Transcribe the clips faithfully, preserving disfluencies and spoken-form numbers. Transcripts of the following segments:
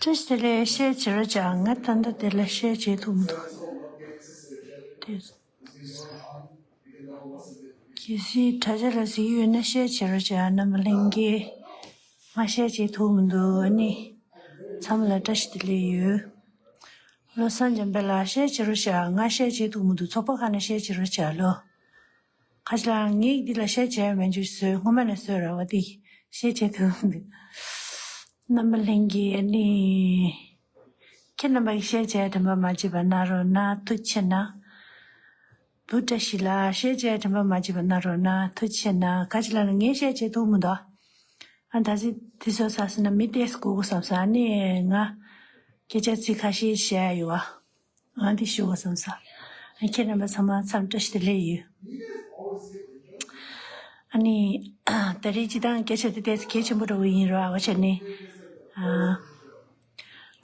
བཀྲ་ཤིས་བདེ་ལེགས། བཤད་བྱེད་རོགས་བྱ། ང་ད་ལྟ་དེ་ལ་བཤད་བྱེད་ཐུབ་མི་འདུག་དེ། གལ་སྲིད་དྲ་རྒྱ་ལ་གཟིགས་ཡོད་ན་བཤད་བྱེད་རོགས་བྱ། རྣམ་པ་ལྷན་རྒྱས། ང་བཤད་བྱེད་ཐུབ་མི་འདུག་ཨ་ནི། ཚང་མ་ལ་བཀྲ་ཤིས་བདེ་ལེགས་ཡོད། བློ་བཟང་འཇམ་དཔལ་ལགས། བཤད་བྱེད་རོགས་བྱ། ང་བཤད་བྱེད་ཐུབ་མི་འདུག་ཚོགས་པ་ཁག་ནས་བཤད་བྱེད་རོགས་བྱ་ལོ། ཁ་ཅིག་ལ་ངས་འདི་ལ་བཤད་བྱས་མེད་རྒྱུ་བཟོས། སྔོན་མ་ནས་བཟོས་ར་བ་འདི་བཤད་བྱེད་ཐུབ་མི་འདུག་རྣམ་པ་ལྷན་རྒྱས་ཨ་ནི། ཁྱེད་རྣམ་པ་གིས་བཤད་བྱས་དྲན་པ་མ་བརྗེད་པ་གནང་རོགས་གནང་། ཐུགས་རྗེ་ཆེ་གནང་། བུ་བཀྲ་ཤིས་ལགས། བཤད་བྱས་དྲན་པ་མ་བརྗེད་པ་གནང་རོགས་གནང་། ཐུགས་རྗེ་ཆེ་གནང་། ཁ་ཅིག་ལ་ནི་ངས་བཤད་བྱེད་ཐུབ་མི་འདུག་ཨ་ད་ཅི་དེ་ཚོ་ས་སི་ན་མི་ཏེས་གོ་གོ་བསམ་ས་ཨ་ནི་ང་སྐད་ཆ་ཚིག་ཁ་ཤས་བཤད་ཡ་ཡོད་བ། ང་འདི་ཞུ་བ་བསམ་ས། ཨ་ཁྱེད་རྣམ་པ་ཚང་མ་འཚམས་བཀྲ་ཤིས་བདེ་ལེགས་ཡོད། ཨ་ནི། ད་རེས་སྤྱི་བཏང་སྐད་ཆ་དེ་ཏོག་ཙམ་གལ་ཆེན་པོ་འདྲ་བོ་ཡིན་ར་བ་བྱས་ནས། ཨ།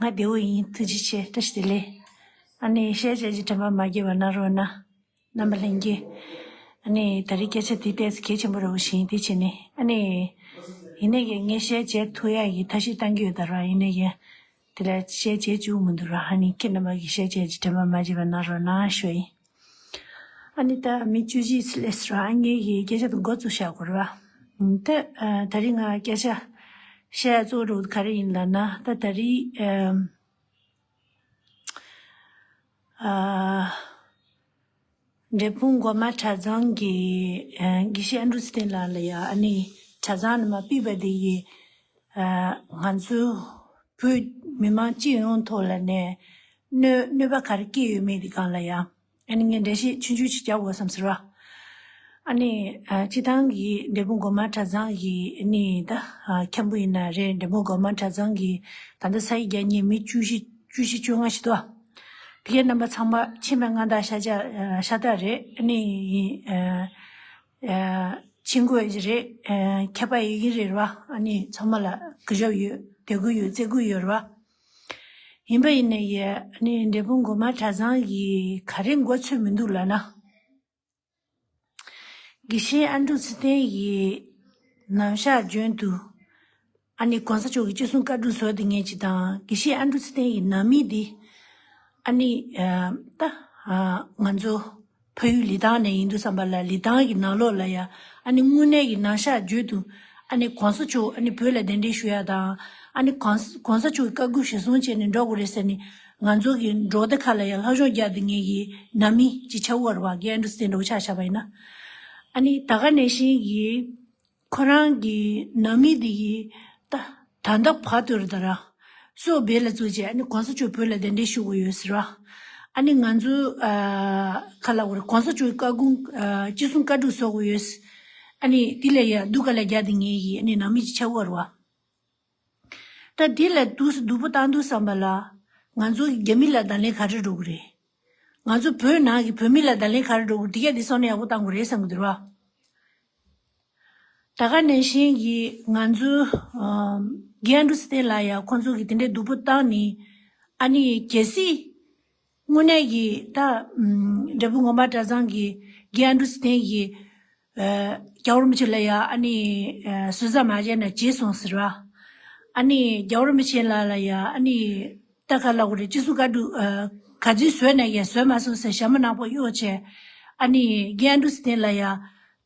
ང་བདེ་བོ་ཡིན། ཐུགས་རྗེ་ཆེ། བཀྲ་ཤིས་བདེ་ལེགས། ཨ་ནི་བཤད་བྱས་ཀྱི་དྲན་པ་མ་བརྗེད་པ་གནང་རོགས་གནང་། རྣམ་པ་ལྷན་རྒྱས། ཨ་ནི་ད་རེས་སྐད་ཆ་དེ་ཏོག་ཙམ་གལ་ཆེན་པོ་འདྲ་བོ་ཞིག་ཡིན། དེ་བྱས་ནས་ཨ་ནི། ཡིན་ནའི་ངས་བཤད་བྱས་ཐུབ་ཡ་ཡི་ཐབས་ཤེས་བཏང་གི་ཡོད་ད་ར། ཡིན་ནའི། དེ་ལ་བཤད་བྱེད་བཅུག་མི་འདུག་ར། ཨ་ནི་ཁྱེད་རྣམ་པ་གིས་བཤད་བྱས་ཀྱི་དྲན་པ་མ་བརྗེད་པ་གནང་རོགས་གནང་ཞུ་ཡིན། ཨ་ནི་ད་མི་བཅུ་བཞི་སླེབས་ར། ཨ་ངས་ཀྱི་སྐད་ཆ་དེ་འགོ་བཙུགས་བཞག་དགོས་ར། ད་ད་རིང་ང་སྐད་ཆ་བཤད་ཡ་གཙོ་བོ་ག་རེ་ཡིན་ལབ་ན། ད་ད་རིང་ཨ། འབྲས་སྤུངས་སྒོ་མང་གྲྭ་ཚང་གི་ཨ་དགེ་བཤེས་ཨ་འབྲུག་ཚེ་བརྟན་ལགས་ལ་ཡ། ཨ་ནི་གྲྭ་ཚང་ནས་མར་ཕུད་པ་དེ་ཡི་ཨ་ང་ཚོ་བོད་མི་མང་སྤྱི་ཡོངས་ཐོག་ལ་ནས་གནོད་གནོད་པ་ག་རེ་སྐྱེལ་ཡོད་མེད་དེ་སྒང་ལ་ཡ། ཨ་ནི་ངས་འགྲེལ་བཤད་ཆུང་ཆུང་ཅིག་རྒྱག་དགོས་བསམ་ཟེར་བ། ཨ་ནི་ཨ་སྤྱི་བཏང་གི་འབྲས་སྤུངས་སྒོ་མང་གྲྭ་ཚང་གི་ཨ་ནི་ད་ཨ་མཁན་པོ་ཡིན་ན་རེད། འབྲས་སྤུངས་སྒོ་མང་གྲྭ་ཚང་གི་ད་ལྟ་ས་ཡིག་རྒྱག་མཁན་མི་བཅུ་བཞི་བཅུ་བཞི་བཅོ་ལྔ་ཞིག་འདུག་དེ་གའི་རྣམ་པ་ཚང་མ་ཕྱི་མ་སྔ་དག་ཤ་ཆ་ཤ་སྟག་རེད། ཨ་ནི་ཨ་ཨ་ཕྱི་འགོས་རེད། ཨ་མཁས་པ་ཡི་གེ་རེད་ར། ཨ་ནི་ཚང་མ་ལ་གུས་ཞབས་ཡོད། དད་གུས་ཡོད། བརྩི་གུས་ཡོད་ར། ཡིན་པ་ཡིན་ནའི་ཨ་ནི་འབྲས་སྤུངས་སྒོ་མང་གྲྭ་ཚང་གི་ག་རེ་མགོ་ཚོས་མི་འདུག་ལབ་ན། དགེ་བཤེས་ཨ་འབྲུག་ཚེ་བརྟན་གྱི་ནམ་ཞག་རྒྱུན་དུ་ཨ་ནི་གོང་ས་མཆོག་གི་ཅི་གསུང་བཀའ་སྒྲུབ་ཟེར་དེ་ངས་ཅི་དང་དགེ་བཤེས་ཨ་འབྲུག་ཚེ་བརྟན་གྱི་ནང་མི་འདི་ཨ་ནི་ཨ་ད་ཨ་ང་ཚོ་ཕ་ཡུལ་ལི་ཐང་ནས་ཡིན་དུས་ཙམ་པ་ལ་ལི་ཐང་གི་ནང་ལོགས་ལ་ཡ་ཨ་ནི་དངོས་གནས་ཀྱི་ནམ་ཞག་རྒྱུན་དུ་ཨ་ནི་གོང་ས་མཆོག་ཨ་ནི་བོད་ལ་གདན་འདྲེན་ཞུ་ཡ་དང་ཨ་ནི་གོང་ས་གོང་ས་མཆོག་གི་བཀའ་བཀོད་གཞིར་བཟུང་བྱས་ནས་འགྲོ་དགོས་རེད་ཟེར་ནས། ང་ཚོ་གི་འབྲོག་སྡེ་ཁག་ལ་ཡང་སློབ་སྦྱོང་རྒྱག་བསྡད་མཁན་གྱི་ནང་མི་ཅིག་ཆགས་ཡོད་རེད་བ། དགེ་ཨ་འབྲུག་ཚེ་བརྟན་འདྲ་བོ་ཆ་བཞག་པ་ཡིན་ན། ཨ་ནི་ད་ག་ནང་བཞིན་གྱི་ཁོ་རང་གི་ནང་མི་འདི་གི་ད་ད་ལྟ་བར་དུ་རེད་ད་ར། སྲོག་སྦས་ལ་བཙུགས་བྱས་ཨ་ནི་གོང་ས་མཆོག་བོད་ལ་གདན་འདྲེན་ཞུ་དགོས་ཡོད་ཟེར་བ། ཨ་ནི་ང་ཚོ་ཨ་ག་ལབ་དགོས་རེད། གོང་ས་མཆོག་གི་བཀའ་དགོངས་ཨ་ཅི་གསུང་བཀའ་སྒྲུབ་བཟོ་དགོས་ཡོད། ཨ་ནི་འདི་ལ་ཡ་སྡུག་ག་ལ་རྒྱག་བསྡད་མཁན་གྱི་ཨ་ནི་ནང་མི་ཅིག་ཆགས་ཡོད་རེད་བ། ད་འདི་ལ་དུས་སུ་སྡུག་པོ་བཏང་དུས་ཙམ་པ་ལ། ང་ཚོ་གི་རྒྱ་མི་ལ་བརྡ་ལན་ག་རེ་འགྲོ་གི་རེད། ང་ཚོ་བོད་ནང་གི་བོད་མི་ལ་བརྡ་ལན་ག་རེ་འགྲོ་གི་རེད། དེ་ག་དེ་བསམ་བློ་ཡག་པོ་བཏང་དགོས་རེད་བསམ་གི་འདུག་ར། ད་ག་ནང་བཞིན་གྱི་ང་ཚོ་ཨམ་དགེ་ཨ་འབྲུག་ཚེ་བརྟན་ལགས་ཡ་ཁོང་ཚོ་གི་དེ་འདྲའི་སྡུག་པོ་བཏང་ནི། ཨ་ནི་གལ་སྲིད། དངོས་གནས་ཀྱི་ད་ཨམ་འབྲས་སྤུངས་སྒོ་མང་གྲྭ་ཚང་གི་དགེ་ཨ་འབྲུག་ཚེ་བརྟན་གྱི་ཨ་རྒྱལ་བ་རིན་པོ་ཆེ་ལ་ཡ་ཨ་ནི་ཨ་ཟུར་ཟ་མ་བྱས་ན་བྱས་སོང་ཟེར་བ། ཨ་ནི་རྒྱལ་བ་རིན་པོ་ཆེ་ལགས་ལ་ཡ་ཨ་ནི་ད་ག་ལབ་དགོས་རེད། སྤྱི་ཟུར་བཀའ་སྒྲུབ་ཨ་ག་ཚོད་བཟོས་ན་ཡ་བཟོས་མ་སོང་ཟེར་ཞྭ་མོ་ནག་པོ་གཡོགས་བྱས། ཨ་ནི་དགེ་ཨ་འབྲུག་ཚེ་བརྟན་ལ་ཡ་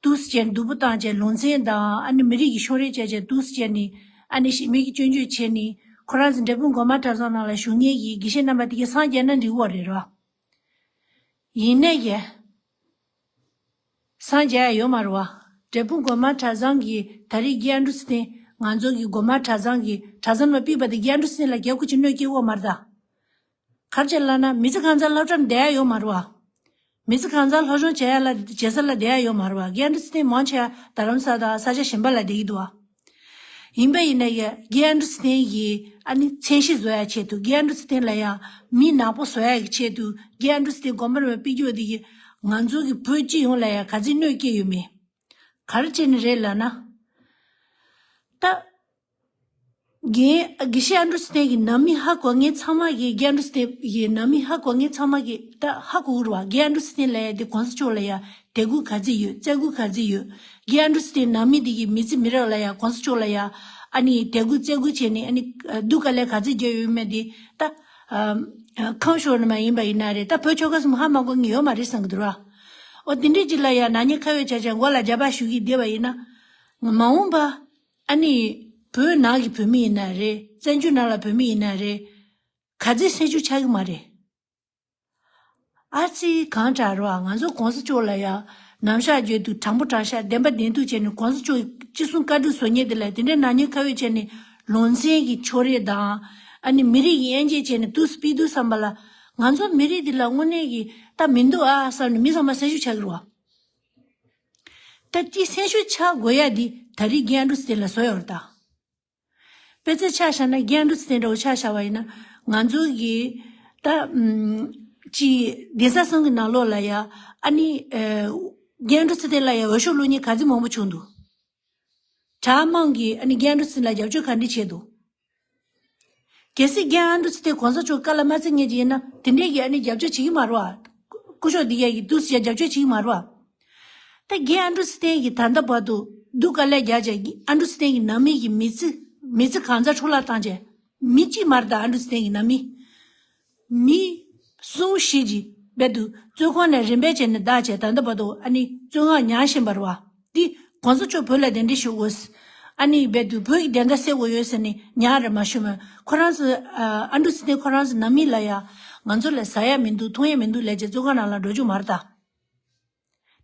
འདུག་སེ་བྱས་ནས་སྡུག་པོ་བཏང་བྱས། ལུང་ཚན་དང་ཨ་ནི་མི་རིགས་ཀྱི་ཕྱོགས་རིས་བྱས་བྱས་འདུག་སེ་བྱས་ནས་ཨ་ནི་ཞི་མོལ་གྱི་སྐྱོན་བརྗོད་བྱས་ནས། ཁོ་རང་ཚོ་འབྲས་སྤུངས་སྒོ་མང་གྲྭ་ཚང་ནང་ལ་བཞུགས་མཁན་གྱི་དགེ་བཤེས་རྣམ་པ་དེ་གས་སངས་རྒྱས་ན་འགྲིག་གི་རེད་ར། ཡིན་ནའི་ཀྱེ། སངས་རྒྱས་ཡ་ཡོད་མ་རེད་བ། འབྲས་སྤུངས་སྒོ་མང་གྲྭ་ཚང་གི་ད་རེས་དགེ་ཨ་འབྲུག་ཚེ་བརྟན། ང་ཚོ་གི་སྒོ་མང་གྲྭ་ཚང་གི་གྲྭ་ཚང་ནང་ཕུད་པ་དེ་དགེ་ཨ་འབྲུག་ཚེ་བརྟན་ལ་རྒྱབ་ཁུ་ཅིག་གནོད་སྐྱེལ་ཡོད་མ་རེད་ད། ག་རེ་བྱས་ལབ་ན་མི་ཚེ་གང་ཚང་སློབ་གྲྭར་བསྡད་ཡ་ཡོད་མ་རེད་བ། མི་ཚེ་གང་ཚང་སློབ་སྦྱོང་བྱེད་ཡ་ལ་བྱེད་ས་ལ་བསྡད་ཡ་ཡོད་མ་རེད་བ། དགེ་ཨ་འབྲུག་ཚེ་བརྟན་མང་ཆེ་བ་རྡ་རམ་ས་དང་ས་ཆ་གཞན་པ་ལ་བསྡད་ཀྱི་འདུག་བ། ཡིན་པ་ཡིན་ན་ཡ་དགེ་ཨ་འབྲུག་ཚེ་བརྟན་གྱི་ཨ་ནི་མཚན་གཞི་བཟོ་ཡ་ཆེད་དུ། དགེ་ཨ་འབྲུག་ཚེ་བརྟན་ལ་ཡ་མི་ནག་པོ་བཟོ་ཡ་གི་ཆེད་དུ། དགེ་ཨ་འབྲུག་ཚེ་བརྟན་དགོན་པ་རུ་ཕུད་རྒྱུ་དེ་གིས་ང་ཚོ་གི་བོད་སྤྱི་ཡོངས་ལ་ཡ་ག་ཚོད་གནོད་སྐྱེལ་ཡོད་མེད། ག་རེ་བྱས་ནས་རེད་ལབ་ན། ད། དགེ་དགེ་བཤེས་ཨ་འབྲུག་ཚེ་བརྟན་གྱི་ནང་མི་ཧ་གོ་མཁན་ཚང་མ་གིས། དགེ་ཨ་འབྲུག་ཚེ་བརྟན་གྱི་ནང་མི་ཧ་གོ་མཁན་ཚང་མ་གིས་ད་ཧ་གོ་གི་རེད་བ། དགེ་ཨ་འབྲུག་ཚེ་བརྟན་ལབ་ཡ་དེ་གོང་ས་མཆོག་ལ་ཡ་དད་གུས་ག་ཚོད་ཡོད། བརྩི་བཀུར་ག་ཚོད་ཡོད། དགེ་ཨ་འབྲུག་ཚེ་བརྟན་ནང་མི་དེ་གིས་མི་ཚེ་མི་རབས་ལ་ཡ་གོང་ས་མཆོག་ལ་ཡ་ ཨ་ནི་དད་གུས་བརྩི་བཀུར་བྱས་ནས་ཨ་ནི་སྡུག་དཀའ་ལས་ག་ཚོད་བརྒྱབ་ཡོད་མེད་དེ་ད་ཨ་ཨ་ཁམས་ཕྱོགས་ནས་མ་ཡིན་པ་ཡིན་ན་རེད། ད་བོད་ཆོལ་ཁ་གསུམ་ཧ་མ་གོ་མཁན་ཡོད་མ་རེད་བསམ་གི་འདུག་ར། འོ་དེ་འདྲའི་ཅིག་ལ་ཡང་ནག་ཉེས་ཁ་གཡོགས་བྱས་བྱས་མགོ་ལ་རྒྱབ་པ་གཞུ་གི་བསྡད་པ་ཡིན་ན། མ་འོངས་པ་ཨ་ནི་བོད་ནང་གི་བོད་མི་ཡིན་ན་རེད། བཙན་བྱོལ་ནང་ལ་བོད་མི་ཡིན་ན་རེད། ག་ཚོད་སེམས་ཤུགས་ཆག་གི་མ་རེད། ཨ་ཙི་གང་དྲག་རོགས། ང་ཚོ་གོང་ས་མཆོག་ལ་ཡ་ནམ་ཞག་བརྗོད་དུས་དྲང་པོ་དྲང་བཞག་བདེན་པ་བདེན་ཐུག་བྱས་ནས་གོང་ས་མཆོག་ཅི་གསུང་བཀའ་སྒྲུབ་བཟོ་མཁན་དེ་ལ་དེ་འདྲའི་ནག་ཉེས་ཁ་གཡོགས་བྱས་ནས་ལུང་ཚན་གྱི་ཕྱོགས་རིས་དང་ཨ་ནི་མི་རིགས་ཀྱི་དབྱེ་འབྱེད་བྱས་ནས་དུས་སུ་སྤེལ་དུས་བསམ་པ་ལ་ང་ཚོ་མི་རིགས་འདི་ལ་དངོས་གནས་ཀྱི་ད་མི་འདུག་ཨ་བསམ་ནས་མི་ཚང་མ་སེམས་ཤུགས་ཆག་གི་རེད་བ། ད་ཅི་སེམས་ཤུགས་ཆག་དགོས་ཡ་འདི་ད་རེས་རྒན་ཨ་འབྲུག་ཚེ་བརྟན་ལ་བཟོ་ཡོད་རེད་ད། དཔེ་ཆ་ཆ་བཞག་ན་རྒན་ཨ་འབྲུག་ཚེ་བརྟན་འདྲ་བོ་ཆ་བཞག་པ་ཡིན་ན་ང་ཚོ་གི་ད་ཨམ་ཅི་གདན་ས་གསུམ་གྱི་ནང་ལོགས་ལ་ཡ་ཨ་ནི་ཨ་རྒན་ཨ་འབྲུག་ཚེ་བརྟན་ལ་ཡ་འོས་ཤོག་བླུག་མཁན་ག་ཚོད་མང་པོ་བྱུང་འདུག་གྲྭ་མང་གིས་ཨ་ནི་རྒན་ཨ་འབྲུག་ཚེ་བརྟན་ལ་རྒྱབ་སྐྱོར་ག་འདྲ་བྱས་འདུག་གལ་སྲིད་རྒན་ཨ་འབྲུག་ཚེ་བརྟན་གོང་ས་མཆོག་བཀའ་ལ་མ་བརྩི་མཁན་ཅིག་ཡིན་ན་དེ་འདྲས་ཀྱི་ཨ་ནི་རྒྱབ་སྐྱོར་བྱེད་ཀྱི་མ་རེད་བ། སྐུ་ཞབས་འདི་ཡ་གི་འདུག་སེ་རྒྱབ་སྐྱོར་བྱེད་ཀྱི་མ་རེད་བ། ད་རྒན་ཨ་འབྲུག་ཚེ་བརྟན་གྱིས་ད་ལྟ་བར་དུ་སྡུག་དཀའ་ལས་རྒྱག་བྱས་ཨ་འབྲུག་ཚེ་བརྟན་གྱི་ནང་མི་གི་མི་ཚེ་མི་ཚེ་གང་ཚ་འཕྲོ་བརླག་བཏང་བྱས་མི་གཅིག་མ་རེད་ད། ཨ་འབྲུག་ཚེ་བརྟན་གྱི་ནང་མི། མི་གསུམ་བཞི་གིས་རྦད་དུ་བཙོན་ཁང་ནས་རིམ་པས་བྱས་ནས་བདག་བྱས་ད་ལྟ་བར་དུ་ཨ་ནི་བཙོན་ཁང་མྱངས་བཞིན་པ་རེད་བ། འདི་གོང་ས་མཆོག་བོད་ལ་གདན་འདྲེན་ཞུ་དགོས། ཨ་ནི་རྦད་དུ་བོད་ཀྱི་བདེན་མཐའ་གསལ་དགོས་ཡོད་ཟེར་ནས་ཉག་རེ་མ་ཞུ་མོད་ཁོ་རང་ཚོ་ཨ་འབྲུག་ཚེ་བརྟན་ཁོ་རང་ཚོ་ནང་མི་ལ་ཡ་ང་ཚོ་ལ་ཟ་ཡ་མི་འདུག་འཐུང་ཡ་མི་འདུག་ལབ་བྱས་བཙོན་ཁང་ནང་ལ་འགྲོ་རྒྱུ་མ་རེད་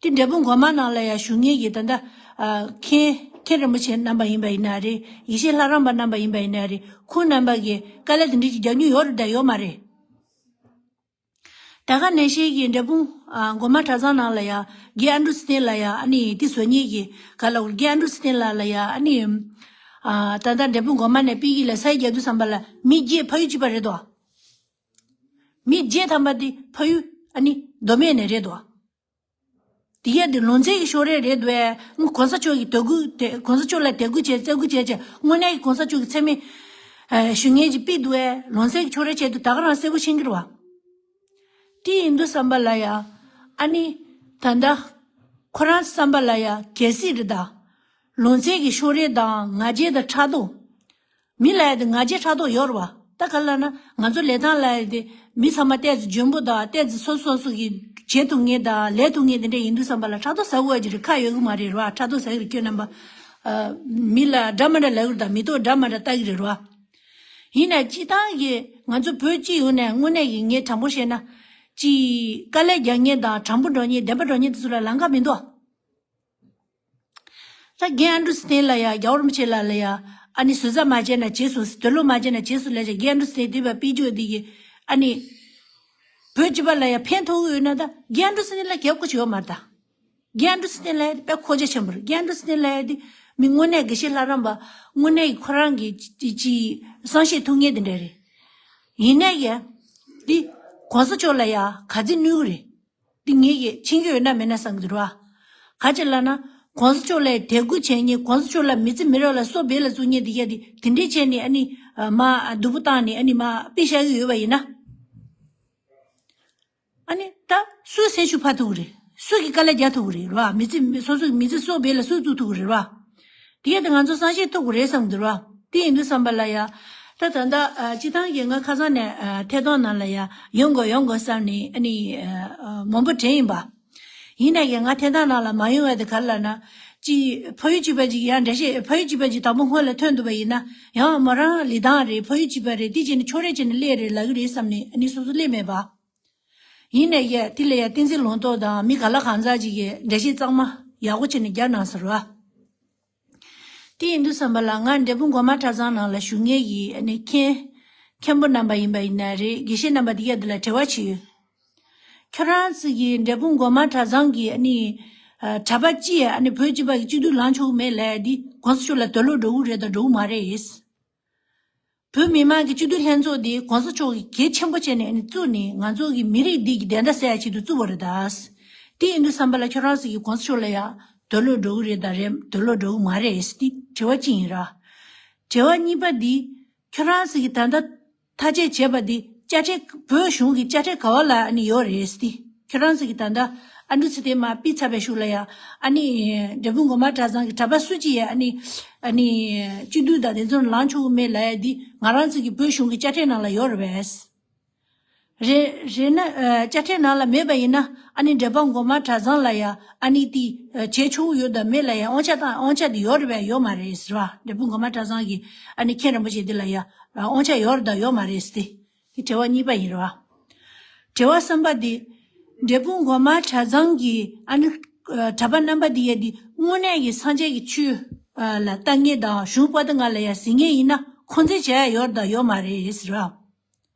ད། དེ་འབྲས་སྤུངས་སྒོ་མང་ནང་ལ་ཡང་བཞུགས་མཁན་གྱི་ད་ལྟ་ཨ་མཁན་མཁན་རིན་པོ་ཆེ་རྣམ་པ་ཡིན་པ་ཡིན་ན་རེད། ཡེ་ཤེས་ལྷ་རམས་པ་རྣམ་པ་ཡིན་པ་ཡིན་ན་རེད། ཁོང་རྣམ་པ་གིས་དཀའ་ལས་དེ་འདྲ་ཅིག་རྒྱག་མྱོང་ཡོད་རེད་དང་ཡོད་མ་རེད། ད་ག་ནང་བཞིན་གྱི་འབྲས་སྤུངས་ཨ་སྒོ་མང་གྲྭ་ཚང་ནང་ལ་ཡང་རྒན་ཨ་འབྲུག་ཚེ་བརྟན་ལ་ཡང་ཨ་ནི་དེ་བཟོ་མཁན་གྱི་ག་ལ་རྒན་ཨ་འབྲུག་ཚེ་བརྟན་ལགས་ལ་ཡང་ཨ་ནི་ཨ་ད་ལྟ་འབྲས་སྤུངས་སྒོ་མང་ནས་དཔེ་ཡིག་ལ་ས་ཡིག་རྒྱག་དུས་ཙམ་པ་ལ་མི་བརྒྱད་ཕ་ཡུལ་གཅིག་པ་རེད་དོ། མི་བརྒྱད་ཐམ་པ་དེ་ཕ་ཡུལ་ཨ་ནི་མདོ་སྨད་ནས་རེད་དོ། དེ་ཡས་དེ་ལུང་ཚན་གྱི་ཕྱོགས་རིས་རེད་འདུག་ཨེ། ང་གོང་ས་མཆོག་གི་དད་གུས་དེ་གོང་ས་མཆོག་ལ་དད་གུས་བྱས་བརྩི་བཀུར་བྱས་བྱས་དངོས་གནས་ཀྱི་གོང་ས་མཆོག་གི་མཚན་སྨད་ཨ་ཞུ་མཁན་ཅིག་ཕུད་འདུག་ཨེ། ལུང་ཚན་གྱི་ཕྱོགས་རིས་བྱས་འདུག་ད་ག་རང་གསལ་པོ་ཤེས་ཀྱི་རེད་བ། དེ་ཡིན་དུས་ཙམ་པ་ལ་ཡ་ཨ་ནི་ད་ལྟ་ཁོ་རང་ཙམ་པ་ལ་ཡ་གལ་སྲིད་རེད་ད། ལུང་ཚན་གྱི་ཕྱོགས་རིས་དང་ང་རྒྱལ་དང་ཕྲག་དོག་མི་ལ་ཡ་དེ་ང་རྒྱལ་ཕྲག་དོག་ཡོད་རེད་བ། ད་ག་ལབ་ན་ང་ཚོ་ལས་སྟངས་ལ་ཡ་དེ་མི་ཚང་མ་ཏོག་ཙམ་འཇོན་པོ་དང་ཏོག་ཙམ་སོ་སོ་སོ་གི་བྱེད་ཐུབ་མཁན་དང་ལས་ཐུབ་མཁན་དེ་འདྲ་ཡིན་དུས་ཙམ་པ་ལ་ཕྲག་དོག་ཟ་དགོས་ཀྱི་རེད། ཁག་ཡོད་གི་མ་རེད་རེད་བ། ཕྲག་དོག་ཟ་གི་རེད་ཁྱོད་རྣམ་པ། ཨ་མི་ལ་འདྲ་མ་འདྲ་ལབ་གི་རེད་དང་མི་ཐོག་འདྲ་མ་འདྲ་ལྟ་གི་རེད་རེད་བ། ཡིན་ནའི་སྤྱིར་བཏང་གི་ང་ཚོ་བོད་སྤྱི་ཡོངས་ནས་དངོས་གནས་ཀྱི་ངས་དྲང་པོ་བཤད་ན་ཅི་དཀའ་ལས་རྒྱག་མཁན་དང་དྲང་པོ་འགྲོ་མཁན་བདེན་པ་འགྲོ་མཁན་དེ་ཚོ་ལ་ལམ་ཁ་མི་འདུག་ད་རྒན་ཨ་འབྲུག་ཚེ་བརྟན་ལགས་ཡ་རྒྱལ་བ་རིན་པོ་ཆེ་ལགས་ལ་ཡ་ཨ་ནི་ཟུར་ཟ་མ་བྱས་ན་བྱས་སོང་། དུད་འགྲོ་མ་བྱས་ན་བྱས་སོང་ལབ་བྱས་རྒན་ཨ་འབྲུག་ཚེ་བརྟན་དེ་བ་དཔེ་བརྗོད་འདི་གི་ཨ་ནི་བོད་སྤྱི་པ་ལ་ཡ་ཕན་ཐོགས་ཀྱི་ཡོད་ན་ད་རྒན་ཨ་འབྲུག་ཚེ་བརྟན་ལ་རྒྱབ་དགོས་ཀྱི་ཡོད་མ་རེད་ད། རྒན་ཨ་འབྲུག་ཚེ་བརྟན་ལགས་དཔེ་མཁོ་ཆ་ཆེན་པོ་རེད། རྒན་ཨ་འབྲུག་ཚེ་བརྟན་ལགས་དེ་མི་དངོས་གནས་དགེ་བཤེས་ལྷ་རམས་པ་དངོས་གནས་ཀྱི་ཁོ་རང་གི་ཅི་ཅི་བསམ་ཤེས་ཐུབ་མཁན་དེ་འདྲ་རེད། ཡིན་ནའི་ཡ་འདི་གོང་ས་མཆོག་ལ་ཡ་ག་ཚོད་གནོད་ཀྱི་རེད། འདི་ངེད་ཀྱིས་མཁྱེན་གྱི་ཡོད་ན་མེད་ན་བསམ་གྱི་འདུག་ར། ག་ཅི་ལབ་ན། གོང་ས་མཆོག་ལ་དད་གུས་བྱེད་མཁན་གོང་ས་མཆོག་ལ་མི་ཚེ་མི་རབས་ལ་སྲོག་སྦས་ལ་བཙུགས་མཁན་འདི་གས་འདི་དེ་འདྲས་བྱས་ནས་ཨ་ནི་མ་སྡུག་པོ་བཏང་ནས་ཨ་ནི་མ་དཔེ་བཞག་གི་ཡོད་པ་ཡིན་ན། ཨ་ནི་ད་སུའི་སེམས་ཤུགས་འཕར་ཐུབ་ཀྱི་རེད། སུ་གིས་དཀའ་ལས་རྒྱག་ཐུབ་ཀྱི་རེད་ར། མི་ཚེ་སོ་སོའི་མི་ཚེ་སྲོག་སྦས་ལ་སུས་བཙུགས་ཐུབ་ཀྱི་རེད་ར། དེ་གས་དེ་ང་ཚོ་བསམ་ཤེས་ཐུབ་ཀྱི་རེད་བསམ་གྱི་འདུག་ར། དེ་ཡིན་དུས་བསམ་པ་ལ་ཡ། ད་ད་ལྟ་ཨ་སྤྱི་བཏང་གི་ང་ཁ་སང་ནས་ཨ་ཐད་གཏོང་ནང་ལ་ཡ་ཡོང་དགོས་ཡོང་དགོས་བསམ་ནས་ཨ་ནི་ཨ་མང་པོ་དྲན་ཡིན་པ། ཡིན་ནའི་ང་ཐད་གཏོང་ནང་ལ་མ་ཡོང་བ་དེ་ག་རེ་ལབ་ན། ཅིག་ཕ་ཡུལ་གཅིག་པ་ཅིག་ཡང་འགྲེལ་བཤད་ཕ་ཡུལ་གཅིག་པ་ཅིག་དང་པོ་སྔོན་ལ་ཐོན་འདུག་པ་ཡིན་ན་ཡང་མོ་རང་ལི་ཐང་རེད། ཕ་ཡུལ་གཅིག་པ་རེད། དེ་བྱས་ནས་ཕྱོགས་རིས་བྱས་ནས་སླེབས་རེད་ལབ་ཀྱི་རེད་བསམ་ནས་ཨ་ནི་སོ་སོ་སླེབས་མེད་པ། ཡིན་ནའི་ཡ་དེ་ལ་ཡ་བསྟན་འཛིན་ལུང་རྟོགས་དང་མི་ག་ལ་གང་ཟག་ཅིག་གིས་འགྲེལ་བཤད་གཙང་མ་ཡག་པོ་བྱས་ནས་རྒྱག་གནང་ཟེར་བ། དེ་ཡིན་དུས་བསམ་པ་ལ་ང་འབྲས་སྤུངས་སྒོ་མང་གྲྭ་ཚང་ནང་ལ་བཞུགས་མཁན་གྱི་ཨ་ནི་མཁན་མཁན་པོ་རྣམ་པ་ཡིན་པ་ཡིན་ན་རེད། དགེ་བཤེས་རྣམ་པ་དེ་ག་དེ་ལ་དྲི་བ་བྱེད་ཡོད། ཁྱོད་རང་ཚོ་གི་འབྲས་སྤུངས་སྒོ་མང་གྲྭ་ཚང་གི་ཨ་ནི་ཨ་གྲྭ་པ་སྤྱི་ཡ་ཨ་ནི་བོད་སྤྱི་པ་གི་སྤྱི་འཐུས་ལངས་ཆོག་གི་མེད་ལབ་ཡ་འདི་གོང་ས་མཆོག་ལ་དུག་སློག་འགྲོ་གི་རེད་དང་འགྲོ་གི་མ་རེད། བོད་མི་མང་གི་སྤྱི་འཐུས་ལྷན་ཚོགས་འདི་གོང་ས་མཆོག་གིས་གལ་ཆེན་པོ་བྱས་ནས་ཨ་ནི་བཙུགས་ནས་ང་ཚོ་གི་མི་རིགས་འདི་གི་བདེན་མཐའ་གསལ་ཡ་ཆེད་དུ་བཙུགས་པ་རེད་ད། དེ་ཡིན་དུས་བསམ་པ་ལ་ཁྱོད་རང་ཚོ་གི་གོང་ས་མཆོག་ལ་ཡ་དུག་སློག་འགྲོ་གི་རེད་དང་རེད་དུག་སློག་འགྲོ་གི་མ་རེད་ཟེར་དེ་དྲི་བ་གཅིག་ཡིན་ར། དྲི་བ་གཉིས་པ་འདི་ཁྱོད་རང་ཚོ་གི་ད་ལྟ་ཐག་གཅོད་བྱས་པ་འདི་དཔྱ་ཁྲལ་བོད་གཞུང་གི་དཔྱ་ཁྲལ་ག་བ་ལ་ཨ་ནི་ཡོད་རེད་ཟེར་དེ་ཁྱོད་རང་ཚོ་གི་ད་ལྟ་ ཨ་འབྲུག་ཚེ་བརྟན་མར་ཕུད་ཚར་བའི་གཞུག་ལ་ཡ། ཨ་ནི་འབྲས་སྤུངས་སྒོ་མང་གྲྭ་ཚང་གི་གྲྭ་པ་སུ་གཅིག་ཡ་ཨ་ནི་ཨ་ནི་སྤྱི་འཐུས་དང་དེ་ཚོ་ལངས་ཆོག་གི་མེད་ལབ་ཡ་འདི་ང་རང་ཚོ་གི་བོད་གཞུང་གི་དཔྱ་ཁྲལ་ནང་ལ་ཡོད་རེད་པས། རེད་རེད་ན། ཨ་དཔྱ་ཁྲལ་ནང་ལ་མེད་པ་ཡིན་ན་ཨ་ནི་འབྲས་སྤུངས་སྒོ་མང་གྲྭ་ཚང་ལ་ཡ་ཨ་ནི་དེ་ཨ་བྱེད་ཆོག་ཡོད་དམ་མེད་ལ་ཡ་དབང་ཆ་དང་དབང་ཆ་དེ་ཡོད་རེད་པས་ཡོད་མ་རེད་ཟེར་བ། འབྲས་སྤུངས་སྒོ་མང་གྲྭ་ཚང་གི་ཨ་ནི་མཁན་རིན་པོ་ཆེ་འདི་ལ་ཡ་དབང་ཆ་ཡོད་རེད་དང་ཡོད་མ་རེད་ཟེར་ཏེ། དེ་དྲི་བ་གཉིས་པ་ཡིན་རེད་བ། དྲི་བ་གསུམ་པ་འདི། འབྲས་སྤུངས་སྒོ་མང་གྲྭ་ཚང་གི་ཨ་ནི་ཨ་གྲྭ་པ་རྣམ་པ་འདི་ཡ་འདི་དངོས་གནས་ཀྱི་སངས་རྒྱས་ཀྱི་ཆོས་ཨ་ལ་ལྟ་མཁན་དང་གཞུང་པོ་ཏི་ལྔ་ལ་ཡ་གཟིགས་མཁན་ཡིན་ན་ཁོང་ཚོས་བྱས་ཡ་ཡོད་རེད་དང་ཡོད་མ་རེད་ཟེར་བ།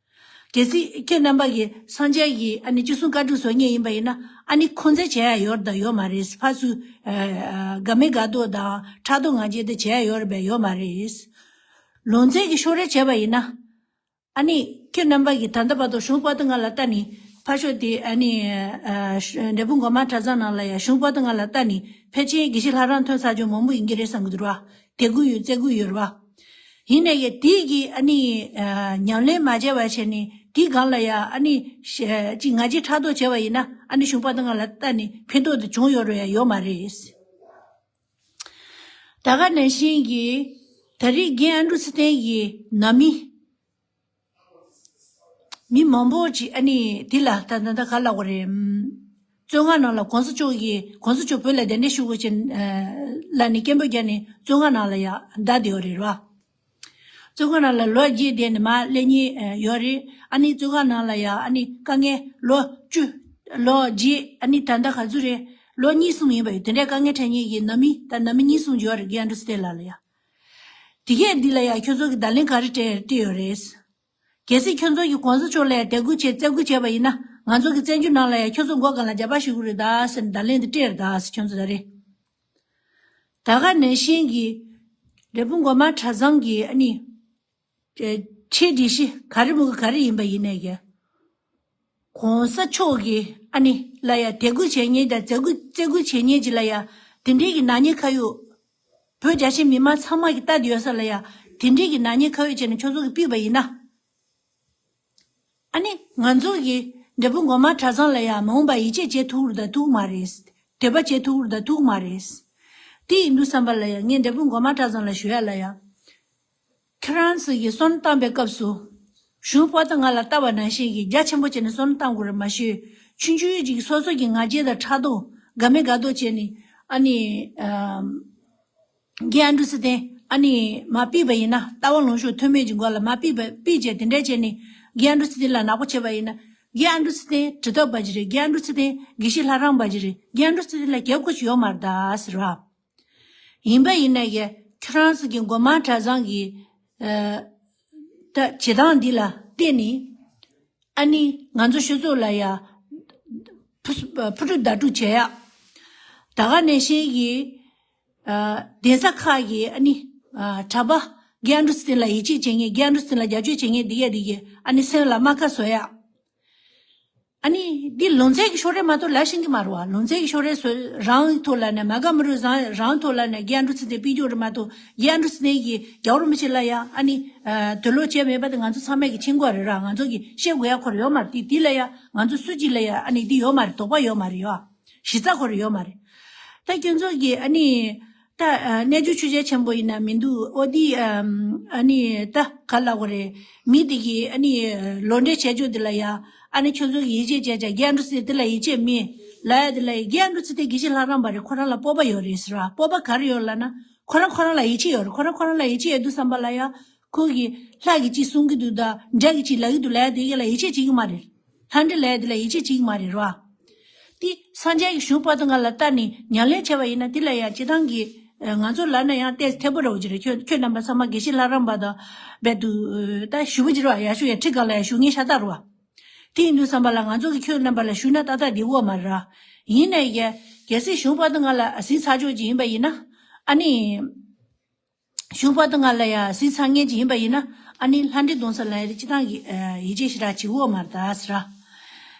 གལ་སྲིད་ཁྱེད་རྣམ་པ་གིས་སངས་རྒྱས་ཀྱི་ཨ་ནི་ཅི་གསུང་བཀའ་སྒྲུབ་བཟོ་མཁན་ཡིན་པ་ཡིན་ན་ཨ་ནི་ཁོང་ཚོས་བྱས་ཡ་ཡོད་རེད་དང་ཡོད་མ་རེད། ཕར་ཚུར་ཨ་ཨ་དགའ་མི་དགའ་མདོག་དང་ཕྲག་དོག་ང་རྒྱལ་དེ་བྱས་ཡ་ཡོད་རེད་པས་ཡོད་མ་རེད། ལོ་ཚད་ཀྱི་ཕྱོགས་རེ་བྱས་པ་ཡིན་ན། ཨ་ནི་ཁྱེད་རྣམ་པ་གིས་ད་ལྟ་བར་དུ་གཞུང་པོ་ཏི་ལྔ་ལ་ལྟ་ནི་ཕར་ཕྱོགས་དེ་ཨ་ནི་ཨ་འབྲས་སྤུངས་སྒོ་མང་གྲྭ་ཚང་ནང་ལ་ཡ་གཞུང་པོ་ཏི་ལྔ་ལ་ལྟ་ནི་ཕལ་ཆེར་དགེ་བཤེས་ལྷ་རམས་ཐོན་ཚར་ཆོག་མང་པོ་ཡིན་གྱི་རེད་བསམ་གྱི་འདུག་ར། དད་གུས་ཡོད་བརྩི་གུས་ཡོད་ར། ཡིན་ནའི་ཡ་དེ་གི་ཨ་ནི་ཨ་ཉམས་ལེན་མ་བྱས་པ་བྱས་ནི་དེའི་སྒང་ལ་ཡ་ཨ་ནི་ཤ་ཅིག་ང་རྒྱལ་ཕྲག་དོག་བྱས་པ་ཡིན་ན་ཨ་ནི་གཞུང་པོ་ཏི་ལྔ་ལ་ལྟ་ནི་ཕན་ཐོགས་དེ་བྱུང་ཡོད་རེད་ཡ་ཡོད་མ་རེད། ད་ག་ནང་བཞིན་གྱི་ད་རེས་རྒན་ཨ་འབྲུག་ཚེ་བརྟན་གྱི་ནང་མི། མི་མང་པོ་ཅིག་ཨ་ནི་དེ་ལ་ད་ད་ད་ག་ལབ་དགོས་རེད། བཙོན་ཁང་ནང་ལ་གོང་ས་མཆོག་གིས་གོང་ས་མཆོག་བོད་ལ་གདན་འདྲེན་ཞུ་དགོས་ཅན་ལ་ནི་སྐད་འབོད་རྒྱག་ནས་བཙོན་ཁང་ནང་ལ་ཡ་བསྡད་བསྡད་ཡོད་རེད་ར། བཙོན་ཁང་ནང་ལ་ལོ་བརྒྱད་བསྡད་ནས་མར་སླེབས་མཁན་ཡོད་རེད། ཨ་ནི་བཙོན་ཁང་ནང་ལ་ཡ་ཨ་ནི་དཀའ་ངལ་ལོ་བཅུ། ལོ་བརྒྱད་ཨ་ནི་ད་ལྟ་ག་ཚོད་རེད། ལོ་གཉིས་གསུམ་ཡིན་པ་ཡོད་དེ་འདྲའི་དཀའ་ངལ་འཕྲད་མཁན་གྱི་ནང་མི་ད་ནང་མི་གཉིས་གསུམ་ཡོད་རེད་རྒན་ཨ་འབྲུག་ཚེ་བརྟན་ལགས་ལ་ཡ། དེ་གས་འདི་ལ་ཡ་ཁྱོད་ཚོ་གི་བརྡ་ལན་ག་རེ་སྤྲད་སྤྲད་ཡོད་རེད། གལ་སྲིད་ཁྱོད་ཚོ་གི་གོང་ས་མཆོག་ལ་ཡ་དད་གུས་བྱས་བརྩི་བཀུར་བྱས་པ་ཡིན་ན་ང་ཚོ་གི་བཙན་བྱོལ་ནང་ལ་ཡ་ཁྱོད་ཚོ་མགོ་སྒང་ལ་རྒྱབ་པ་ཞུ་གི་རེད་ད་ཟེར་ནས་བརྡ་ལན་འདི་སྤྲད་རེད་ད་ཟེར་ཁྱོད་ཚོ་ད་རེད། ད་ག་ནང་བཞིན་གྱི་འབྲས་སྤུངས་སྒོ་མང་གྲྭ་ཚང་གི་ཨ་ནི་ཆེད་སྒྲིག་གཞི་ག་རེ་མོ་གི་ག་རེ་ཡིན་པ་ཡིན་ནའི་གི། གོང་ས་མཆོག་གི་ཨ་ནི་ལ་ཡ་དད་གུས་བྱེད་མཁན་དང་བརྩི་བཀུར་བརྩི་བཀུར་བྱེད་མཁན་ཅིག་ལ་ཡ་དེ་འདྲའི་གི་ནག་ཉེས་ཁ་གཡོག་བོད་རྒྱ་ཆེ་མི་མང་ཚང་མ་གི་ལྟ་དུ་ཡོད་ས་ལ་ཡ་དེ་འདྲའི་གི་ནག་ཉེས་ཁ་གཡོག་བྱས་ནས་ཁྱོད་ཚོ་གི་ཕུད་པ་ཡིན་ན། ཨ་ནི་ང་ཚོ་གི་འབྲས་སྤུངས་སྒོ་མང་གྲྭ་ཚང་ལ་ཡ་མ་འོངས་པ་ཡིད་ཆེས་བྱེད་ཐུབ་རུ་དང་ཐུབ་མ་རེད། འདོད་པ་བྱེད་ཐུབ་རུ་དང་ཐུབ་མ་རེད། དེ་ཡིན་དུས་བསམ་པ་ལ་ཡ་ངས་འབྲས་སྤུངས་སྒོ་མང་གྲྭ་ཚང་ལ་ཞུ་ཡ་ལ་ཡ། ཁྱེད་རང་ཚོ་གིས་སོན་བཏང་པའི་སྐབས་སུ། གཞུང་པོ་ཏི་ལྔ་ལ་ལྟ་བ་ནང་བཞིན་གྱི་རྒྱ་ཆེན་པོ་བྱས་ནས་སོན་བཏང་དགོས་རེད་མ་ཤེས། ཆུང་ཆུང་ཅིག་སོ་སོ་གི་ང་རྒྱལ་དང་ཕྲག་དོག་དགའ་མི་དགའ་མདོག་བྱས་ནས་ཨ་ནི། ཨམ། རྒན་ཨ་འབྲུག་ཚེ་བརྟན་ཨ་ནི་མར་ཕུད་པ་ཡིན་ན་རྟ་དབང་ལུང་ཕྱོགས་ཐོན་མེད་ཀྱི་མགོ་ལ་མར་ཕུད་པ་ཕུད་བྱས་དེ་འདྲ་བྱས་ནས་རྒན་ཨ་འབྲུག་ཚེ་བརྟན་ལ་ནག་པོ་བྱས་པ་ཡིན་ན་རྒན་ཨ་འབྲུག་ཚེ་བརྟན་དྲི་ཐབས་པ་ཅིག་རེད། རྒན་ཨ་འབྲུག་ཚེ་བརྟན་དགེ་བཤེས་ལྷ་རམས་པ་ཅིག་རེད། རྒན་ཨ་འབྲུག་ཚེ་བརྟན་ལ་རྒྱབ་སྐྱོར་ཅིག་ཡོད་མ་རེད་ད་ཟེར་བ། ཡིན་པ་ཡིན་ན་ཡང་ཁྱོད་རང་ཚོ་གི་སྒོ་མང་གྲྭ་ཚང་གི་ཨ་ད་བྱེད་སྟངས་འདི་ལ་བརྟེན་ནས་ཨ་ནི་ང་ཚོ་སྤྱི་ཚོགས་ལ་ཡ་ཕུ་ཕུ་དཀྲུག་བདའ་དཀྲུག་བྱེད་ཡ། ད་ག་ནང་བཞིན་གྱི་ཨ་གདན་ས་ཁག་གི་ཨ་ནི་ཨ་གྲྭ་པ་རྒན་ཨ་འབྲུག་ཚེ་བརྟན་ལ་ཡིད་ཆེས་བྱེད་མཁན་རྒན་ཨ་འབྲུག་ཚེ་བརྟན་ལ་རྒྱབ་སྐྱོར་བྱེད་མཁན་འདི་གས་འདི་གས་ཨ་ནི་སེམས་ལ་རྨ་ཁ་བཟོ་ཡ། ཨ་ནི་འདི་ལོ་ཚད་ཀྱི་ཕྱོགས་རེད་མ་གཏོགས་ལབ་ཤེས་ཀྱི་མ་རེད་བ། ལོ་ཚད་ཀྱི་ཕྱོགས་རེད་བཟོ་རང་ཐོག་ལ་ནས་མ་དགའ་མི་རུང་རང་རང་ཐོག་ལ་ནས་རྒན་ཨ་འབྲུག་ཚེ་བརྟན་ཕུད་རྒྱུ་རེད་མ་གཏོགས་རྒན་ཨ་འབྲུག་ཚེ་བརྟན་གྱིས་རྒྱལ་བ་རིན་པོ་ཆེ་ལ་ཡ་ཨ་ནི་ཨ་དུག་སློག་བྱས་མེད་པ་དེ་ང་ཚོ་ཚང་མས་ཀྱི་མཁྱེན་གྱི་རེད་ར། ང་ཚོ་གིས་བཤད་དགོས་ཡ་ཁོ་རང་ཡོད་མ་རེད། དེ་དེ་ལ་ཡ་ང་ཚོ་སུ་གཅིག་ལ་ཡ་ཨ་ནི་འདི་ཡོད་མ་རེད། དོགས་པ་ཡོད་མ་རེད་ཡ། གཞི་རྩ་ཁོ་རང་ཡོད་མ་རེད། ད་ཁྱོད་ཚོ་གིས་ཨ་ནི་ད་ཨ་རྣལ་འབྱོར་ཆོས་རྒྱལ་ཆེན་པོ་ཡིན་ན་མི་འདུག་ཨོ་དེ་ཨ་ནི་ད་ག་ལབ་དགོས་རེད། མི་དེ་གིས་ཨ་ནི་ལོ་འདྲེ་བྱས་ཆོག་དེ་ལ་ཡ་ཨ་ནི་ཁྱོད་ཚོ་གིས་ཡིད་ཆེས་བྱས་བྱས་རྒན་ཨ་འབྲུག་ཚེ་བརྟན་དེ་ལ་ཡིད་ཆེས་མེད་ལབ་ཡ་དེ་ལ་ཡ་རྒན་ཨ་འབྲུག་ཚེ་བརྟན་དགེ་བཤེས་ལྷ་རམས་པ་རེད། ཁོ་རང་ལ་སྤོབས་པ་ཡོད་རེད་ཟེར་བ། སྤོབས་པ་ག་རེ་ཡོད་ལབ་ན་ཁོ་རང་ཁོ་རང་ལ་ཡིད་ཆེས་ཡོད་རེད། ཁོ་རང་ཁོ་རང་ལ་ཡིད་ཆེས་ཡོད་དུས་བསམ་པ་ལ་ཡ་ཁོ་གིས་ལྷ་གིས་ཅིག་གསུང་གི་འདུག་ད་འདྲེ་གིས་ཅིག་ལབ་ཀྱི་འདུག་ལབ་ཡ་དེ་ག་ལ་ཡིད་ཆེས་བྱེད་ཀྱི་མ་རེད། ལྷ་འདྲེ་ལབ་ཡ་དེ་ལ་ཡིད་ཆེས་བྱེད་ཀྱི་མ་རེད་རོ། དེ་སངས་རྒྱས་ཀྱི་གཞུང་པོ་ཏི་ལྔ་ལ་ལྟ་ནས་ཉམས་ལེན་བྱས་པ་ཡིན་ན་དེ་ལ་ཡང་སྤྱི་བཏང་གི་ང་ཚོ་ལབ་ན་ཡང་ཏོག་ཙམ་ཐེ་པོ་འདྲ་བོ་ཅིག་རེད། ཁྱོད་ཁྱོད་རྣམ་པ་ཚང་མ་དགེ་བཤེས་ལྷ་རམས་པ་དང་རྦད་དུ་ད་ཞུ་བ་ཅིག་རེད་བ། ཡར་ཞུ་ཡ་ཁྲི་སྒང་ལ་ཡར་ཞུ་མཁན་ཤ་སྟག་རེད་བ། དེ་ཡིན་དུས་བསམ་པ་ལ་ང་ཚོ་གི་ཁྱོད་རྣམ་པ་ལ་ཞུ་ན་ཏག་ཏག་འགྲིག་གི་ཡོད་མ་རེད་ར། ཡིན་ནའི་གལ་སྲིད་གཞུང་པོ་ཏི་ལྔ་ལ་གཟིགས་ཚར་ཆོག་ཅིག་ཡིན་པ་ཡིན་ན་ཨ་ནི། གཞུང་པོ་ཏི་ལྔ་ལ་ཡ་གཟིགས་ཚར་མཁན་ཅིག་ཡིན་པ་ཡིན་ན་ཨ་ནི་ལྷ་འདྲེ་གདོན་ས་ལ་ཡ་དེ་སྤྱི་བཏང་གི་ཡིད་ཆེས་ཞེ་དྲག་བྱེད་དགོས་མ་རེད་ད་ཟེར་ར།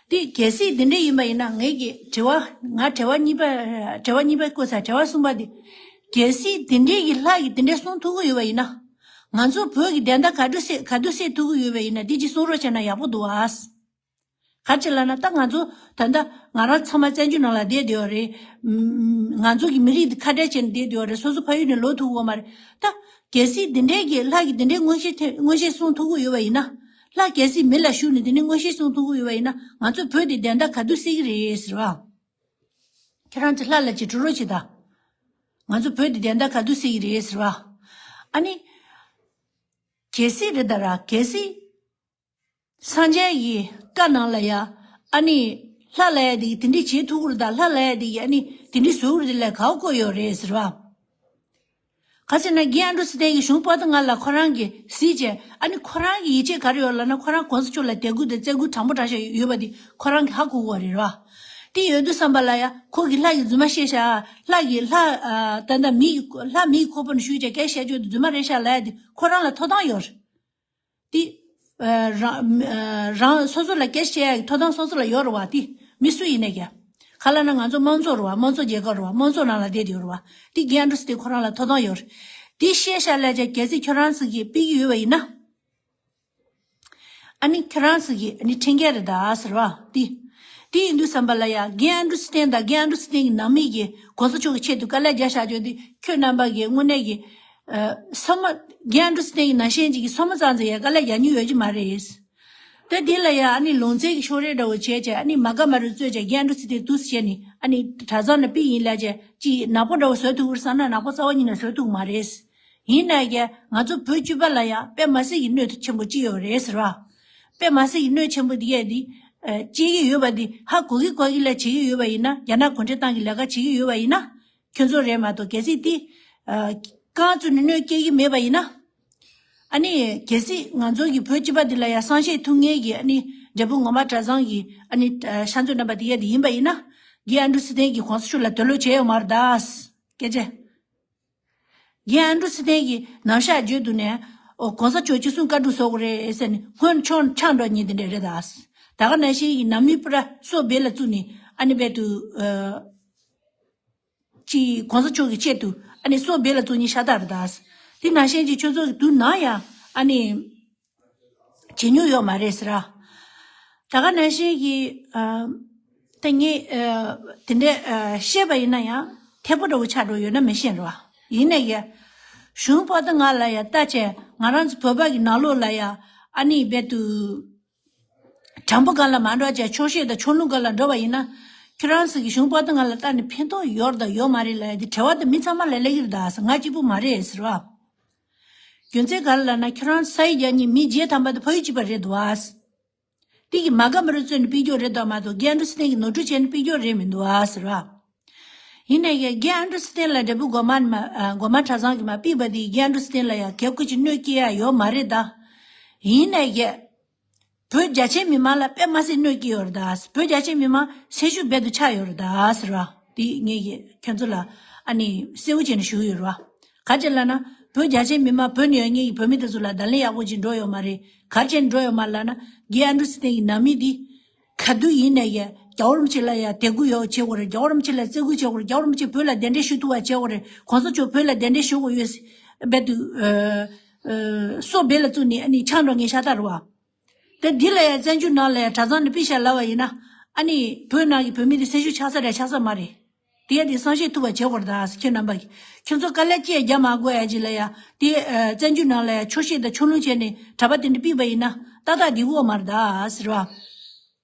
དེ་གལ་སྲིད་དེ་འདྲ་ཡིན་པ་ཡིན་ན་ངས་ཀྱི་དྲི་བ་ང་དྲི་བ་གཉིས་པ་དྲི་བ་གཉིས་པ་བཀོད་ཚར། དྲི་བ་གསུམ་པ་དེ་གལ་སྲིད་དེ་འདྲའི་གི་ལྷ་གིས་དེ་འདྲ་གསུང་ཐུབ་ཀྱི་ཡོད་པ་ཡིན་ན་ང་ཚོ་བོད་ཀྱི་བདེན་མཐའ་ག་དུས་སེལ་ག་དུས་སེལ་ཐུབ་ཀྱི་ཡོད་པ་ཡིན་ན་དེ་ཅིག་གསུང་རོགས་བྱས་ན་ཡག་པོ་འདུག་ཨ། ག་ཅི་ལབ་ན་ད་ང་ཚོ་ད་ལྟ་ང་རང་ཚང་མ་བཙན་བྱོལ་ནང་ལ་བསྡད་བསྡད་ཡོད་རེད། ང་ཚོ་གི་མི་རིགས་འདི་ཁ་བྲལ་བྱས་ནས་བསྡད་བསྡད་ཡོད་རེད། སོ་སོ་ཕ་ཡུལ་ནས་ལོག་ཐུབ་ཀྱི་ཡོད་མ་རེད། ད་གལ་སྲིད་འདི་འདྲའི་གི་ལྷ་གི་འདི་འདྲའི་མངོན་ཤེས་ཐེ་མངོན་ཤེས་གསུང་ཐུབ་ཀྱི་ཡོད་པ་ཡིན་ན། ལྷ་གལ་སྲིད་མི་ལ་ཞུགས་ནས་འདི་འདྲའི་མངོན་ཤེས་གསུང་ཐུབ་ཀྱི་ཡོད་པ་ཡིན་ན། ང་ཚོ་བོད་འདི་བདེན་མཐའ་ག་དུས་གསལ་གྱི་རེད་ཟེར་བ། ཁྱེད་རང་ཚོ་ལྷ་ལ་ཅིག་འགྲོ་རོགས་བྱེད་དང་། ང་ཚོ་བོད་འདི་བདེན་མཐའ་ག་དུས་གསལ་གྱི་རེད་ཟེར་བ། ཨ་ནི། གལ་སྲིད་རེད་ད་ར། གལ་སྲིད། སངས་རྒྱས་ཀྱི་བཀའ་ནང་ལ་ཡ། ཨ་ནི། ལྷ་ལ་ཡ་དེ་གིས་དེ་འདྲི་བྱེད་ཐུབ་ཀྱི་རེད་ད། ལྷ་ལ་ཡ་དེ་གིས་ཨ་ནི་དེ་འདྲི་བཟོ་གི་རེད་ལ་ག་བ་བཀོད་ཡོད་རེད་ཟེར་བ། ག་ཟེར་ན་རྒན་ཨན་ཌུ་སི་ཏན་གྱིས་གཞུང་པོ་ཏི་ང་ལ་ཁོ་རང་གིས་གཟིགས་བྱས། ཨ་ནི་ཁོ་རང་གི་ཡིད་ཆེས་ག་རེ་ཡོད་ལབ་ན། ཁོ་རང་གོང་ས་མཆོག་ལ་དད་གུས་དང་བརྩི་བཀུར་དྲང་པོ་དྲང་བཞག་ཡོད་པ་དེ་ཁོ་རང་གིས་ཧ་གོ་གི་རེད་བ། དེ་ཡོད་དུས་ཙམ་པ་ལ་ཡ་ཁོ་གིས་ལྷ་གི་རྫུན་མ་བཤད་ཤག་ལྷ་གིས་ལྷ་ཨ་ད་ལྟ་མི་ཡི་ལྷ་མི་ཡི་ཁོག་པ་ནས་ཞུས་བྱས་སྐད་བཤད་རྒྱུ་དེ་རྫུན་མ་རེད་ཤག་ལབ་ཡ་དེ་ཁོ་རང་ལ་ཐོབ་ཐང་ཡོད་རེད། དེ། ཨ། རང་། ཨ། རང་སོ་སོ་ལ་སྐད་ཆ་བཤད་ཡག་གི་ཐོབ་ཐང་སོ་སོ་ལ་ཡོད་རེད་བ། དེ་མི་སུ་ཡིན་ནས་ཀྱང་། ག་ལབ་ན་ང་ཚོ་དམངས་གཙོ་རེད་བ། དམངས་གཙོ་རྒྱལ་ཁབ་རེད་བ། དམངས་གཙོ་ནང་ལ་བསྡད་ཡོད་རེད་བ། དེ་རྒན་ཨན་ཌུ་སི་ཏན་ཁོ་རང་ལ་ཐོབ་ཐང་ཡོད་རེད། དེ་བཤད་ཤག་ལབ་བྱས་གལ་སྲིད་ཁྱོད་རང་ཚོ་གིས་ཕུད་ཀྱི་ཡོད་པ་ཡིན་ན། ཨ་ནི་ཁྱོད་རང་ཚོ་གིས་ཨ་ནི་ཁྲིམས་འགལ་རེད་ད་ཟེར་བ། དེ། དེ་ཡིན་དུས་ཙམ་པ་ལ་ཡ་རྒན་ཨན་ཌུ་སི་ཏན་དང་རྒན་ཨན་ཌུ་སི་ཏན་གྱི་ནང་མི་གིས་གོང་ས་མཆོག་གི་ཆེད་དུ་དཀའ་ལས་རྒྱག་བཞག་རྒྱུ་དེ་ཁྱོད་རྣམ་པ་གིས་དངོས་གནས་ཀྱི། ཨ། སོ་མ། རྒན་ཨན་ཌུ་སི་ཏན་གྱི་ནང་བཞིན་ཅིག་གིས་སོ་མ་ཙང་ཙང་ཡ་དཀའ་ལས་རྒྱག་མྱོང་ཡོད་ཀྱི་མ་རེད། ད་འདི་ལ་ཡ་ཨ་ནི་ལོ་ཙཱ་གི་ཕྱོགས་རེ་འདྲ་བོ་བྱས་བྱས། ཨ་ནི་མ་དགའ་མ་རུ་རྩོད་བྱས་རྒན་ཨན་ཌུ་སི་ཏན་འདུག་སེ་བྱས་ནས་ཨ་ནི་གྲྭ་ཚང་ནས་ཕུད་ཡིན་ལབ་བྱས་ཅིག་ནག་པོ་འདྲ་བོ་བཟོ་ཐུབ་ཀྱི་རེད་བསམ་ན་ནག་པོ་རྩ་བ་ཉིད་ནས་བཟོ་ཐུབ་ཀྱི་མ་རེད། ཡིན་ནའི་ཀྱང་ང་ཚོ་བོད་སྤྱི་པ་ལ་ཡ་དཔེ་མ་སྲིད་ཀྱི་གནོད་ཆེན་པོ་ཅིག་ཡོད་རེད་ཟེར་བ། དཔེ་མ་སྲིད་ཀྱི་གནོད་ཆེན་པོ་འདི་གས་འདི། ཨ། བྱེད་ཀྱི་ཡོད་པ་འདི་ཧ་གོ་གི་གོ་གི་ལ་བྱེད་ཀྱི་ཡོད་པ་ཡིན་ན། རྒྱ་ནག་གུང་ཁྲན་ཏང་གི་ལས་ཀ་བྱེད་ཀྱི་ཡོད་པ་ཡིན་ན། ཁྱོད་ཚོ་རེད་མ་གཏོགས་གལ་སྲིད་དེ། ཨ། རྐང་བཙུགས་ནས་གནོད་སྐྱེལ་གྱི་མེད་པ་ཡིན་ན། ཨ་ནི་གལ་སྲིད་ང་ཚོ་གི་བོད་སྤྱི་པ་འདི་ལ་ཡ་བསམ་ཤེས་ཐུབ་མཁན་གྱི་ཨ་ནི་འབྲས་སྤུངས་ངོ་མ་གྲྭ་ཚང་གི་ཨ་ནི་ཨ་ཤ་མཛོད་རྣམ་པ་དེ་གས་དེ་ཡིན་པ་ཡིན་ན། རྒན་ཨན་ཌུ་སི་ཏན་གྱིས་གོང་ས་མཆོག་ལ་འདོད་བློ་བྱས་ཡོད་མ་རེད་ད། སྐད་ཆ། རྒན་ཨན་ཌུ་སི་ཏན་གྱིས་ནམ་ཞག་བརྗོད་འདུག་ནས། ཨོ། གོང་ས་མཆོག་ཅི་གསུང་བཀའ་སྒྲུབ་བཟོ་དགོས་རེད་ཟེར་ནས་སྔོན་ཆང་ཆང་འགྲོ་ཉིན་དེ་འདྲ་རེད་ད། ད་ག་ནང་བཞིན་གྱི་ནང་མི་པུ་ར་སྲོག་སྦས་ལ་བཙུགས་ནས་ཨ་ནི་རྦད་དུ། ཨ། ཅིག་གོང་ས་མཆོག་གི་ཆེད་དུ་ཨ་ནི་སྲོག་སྦས་ལ་བཙུགས་ནས་ཤ་སྟག་རེད་ད། དེ་ནང་བཞིན་གྱི་ཁྱོད་ཚོ་གི་དུས་ནམ་ཡང་ཨ་ནི་བྱེད་མྱོང་ཡོད་མ་རེད་ཟེར་ར། ད་ག་ནང་བཞིན་གྱི། ཨ། ད་ངས། ཨ། དེ་འདྲའི། ཨ། བཤད་པ་ཡིན་ན་ཡང་ཐད་པོ་འདྲ་བོ་ཆགས་འགྲོ་ཡོད་ན་མི་ཤེས་ར་བ། ཡིན་ནའི་ཡ། གཞུང་པོ་ཏི་ང་ལ་ཡ་ལྟ་བྱས་ང་རང་ཚོ་བོད་པ་གི་ནང་ལོགས་ལ་ཡ་ཨ་ནི་རྦད་དུ། དྲང་པོ་སྒང་ལ་མ་འགྲོ་བྱས་ཕྱོགས་ཞེན་དང་ཕྱོགས་ལྷུང་སྒང་ལ་འགྲོ་བ་ཡིན་ན། ཁྱོད་རང་ཚོ་གི་གཞུང་པོ་ཏི་ང་ལ་ལྟ་ནས་ཕན་ཐོགས་ཡོད་རེད་དང་ཡོད་མ་རེད་ལབ་ཡ་དེ་དྲི་བ་དེ་མི་ཚང་མ་ལ་སླེབས་ཀྱི་རེད་ད་ཟེར། ང་གཅིག་པུ་མ་རེད་ཟེར་བ། རྒྱུ་མཚན་ག་རེ་ལབ་ན་ཁྱོད་རང་ཚོ་ས་ཡི་རྒྱལ་གཉིས་མི་བརྒྱད་ཐམ་པ་དེ་ཕ་ཡུལ་གཅིག་པ་རེད་འདུག་ཨ། དེ་གི་མ་དགའ་མ་རུ་རྩོད་ནས་ཕུད་རྒྱུ་རེད་དོ་མ་གཏོགས་རྒན་ཨན་ཌུ་སི་ཏན་གྱིས་ནོར་འཁྲུལ་བྱས་ནས་ཕུད་རྒྱུ་རེད་མི་འདུག་ཨ་ཟེར་བ། ཡིན་ནའི་རྒན་ཨན་ཌུ་སི་ཏན་ལ་འབྲས་སྤུངས་སྒོ་མང་མ། ཨ། སྒོ་མང་གྲྭ་ཚང་གིས་མ་ཕུད་པ་དེ་རྒན་ཨན་ཌུ་སི་ཏན་ལ་ཡ་གལ་ཁུར་གྱི་གནོད་སྐྱེལ་ཡ་ཡོད་མ་རེད་ད། ཡིན་ནའི་རྒན། བོད་རྒྱ་ཆེ་མི་མང་ལ་དཔེ་མ་སྲིད་གནོད་སྐྱེལ་ཡོད་རེད་ད། བོད་རྒྱ་ཆེ་མི་མང་སེམས་ཤུགས་རྦད་དུ་ཆག་ཡོད་རེད་ད་ཟེར་བ། དེ་ངས་ཀྱིས་ཁྱོད་ཚོ་ལ་ཨ་ནི་གསལ་བོ་བྱས་ནས་ཞུ་གི་ཡོད་རེད་བ། ག་རེ་ལབ་ན། བོད་རྒྱ་ཆེ་མི་མང་བོད་ནས་ཡོང་མཁན་གྱི་བོད་མི་དེ་ཚོ་ལ་བརྡ་ལན་ཡག་པོ་ཅིག་འགྲོ་ཡོད་མ་རེད། ག་རེ་བྱས་ནས་འགྲོ་ཡོད་མ་རེད་ལབ་ན། རྒན་ཨན་ཌུ་སི་ཏན་གྱི་ནང་མི་འདི། ག་དུས་ཡིན་ནའི་ཡ་རྒྱལ་བ་རིན་པོ་ཆེ་ལ་ཡ་དད་གུས་ཡོད་བྱེད་དགོས་རེད། རྒྱལ་བ་རིན་པོ་ཆེ་ལ་བརྩི་བཀུར་བྱེད་དགོས་རེད། རྒྱལ་བ་རིན་པོ་ཆེ་བོད་ལ་གདན་འདྲེན་ཞུ་ཐུབ་པ་བྱེད་དགོས་རེད། གོང་ས་མཆོག་བོད་ལ་གདན་འདྲེན་ཞུ་དགོས་ཡོད་ཟེར། རྦད་དུ། ཨ། ཨ། སྲོག་སྦས་ལ་བཙུགས་ནས་ཨ་ནི་ཆང་འགྲོ་མཁན་ཤ་སྟག་རེད་བ། ད་འདི་ལ་ཡ་བཙན་བྱོལ་ནང་ལ་ཡ་གྲྭ་ཚང་ནས་ཕུད་ཤག་ལབ་པ་ཡིན་ན། ཨ་ནི་བོད་ནང་གི་བོད་མི་དེ་སེམས་ཤུགས་ཆག་ས་རེད་ཆག་ས་མ་རེད། དེ་ཡ་དེ་བསམ་ཤེས་ཐུབ་པ་བྱེད་དགོས་རེད་ད་ཟེར། ཁྱོད་རྣམ་པ་གིས། ཁྱོད་ཚོ་དཀའ་ལས་ཅི་ཡང་རྒྱག་མ་དགོས་ཡ་ཅིག་ལ་ཡ། དེ། ཨ། བཙན་བྱོལ་ནང་ལ་ཡ་ཆོག་ཤེས་དང་ཕྱོགས་ལྷུང་བྱས་ནས་གྲྭ་པ་དེ་འདྲ་ཕུད་པ་ཡིན་ན་ཏག་ཏག་བསྡད་ཀྱི་ཡོད་མ་རེད་ད་ཟེར་བ།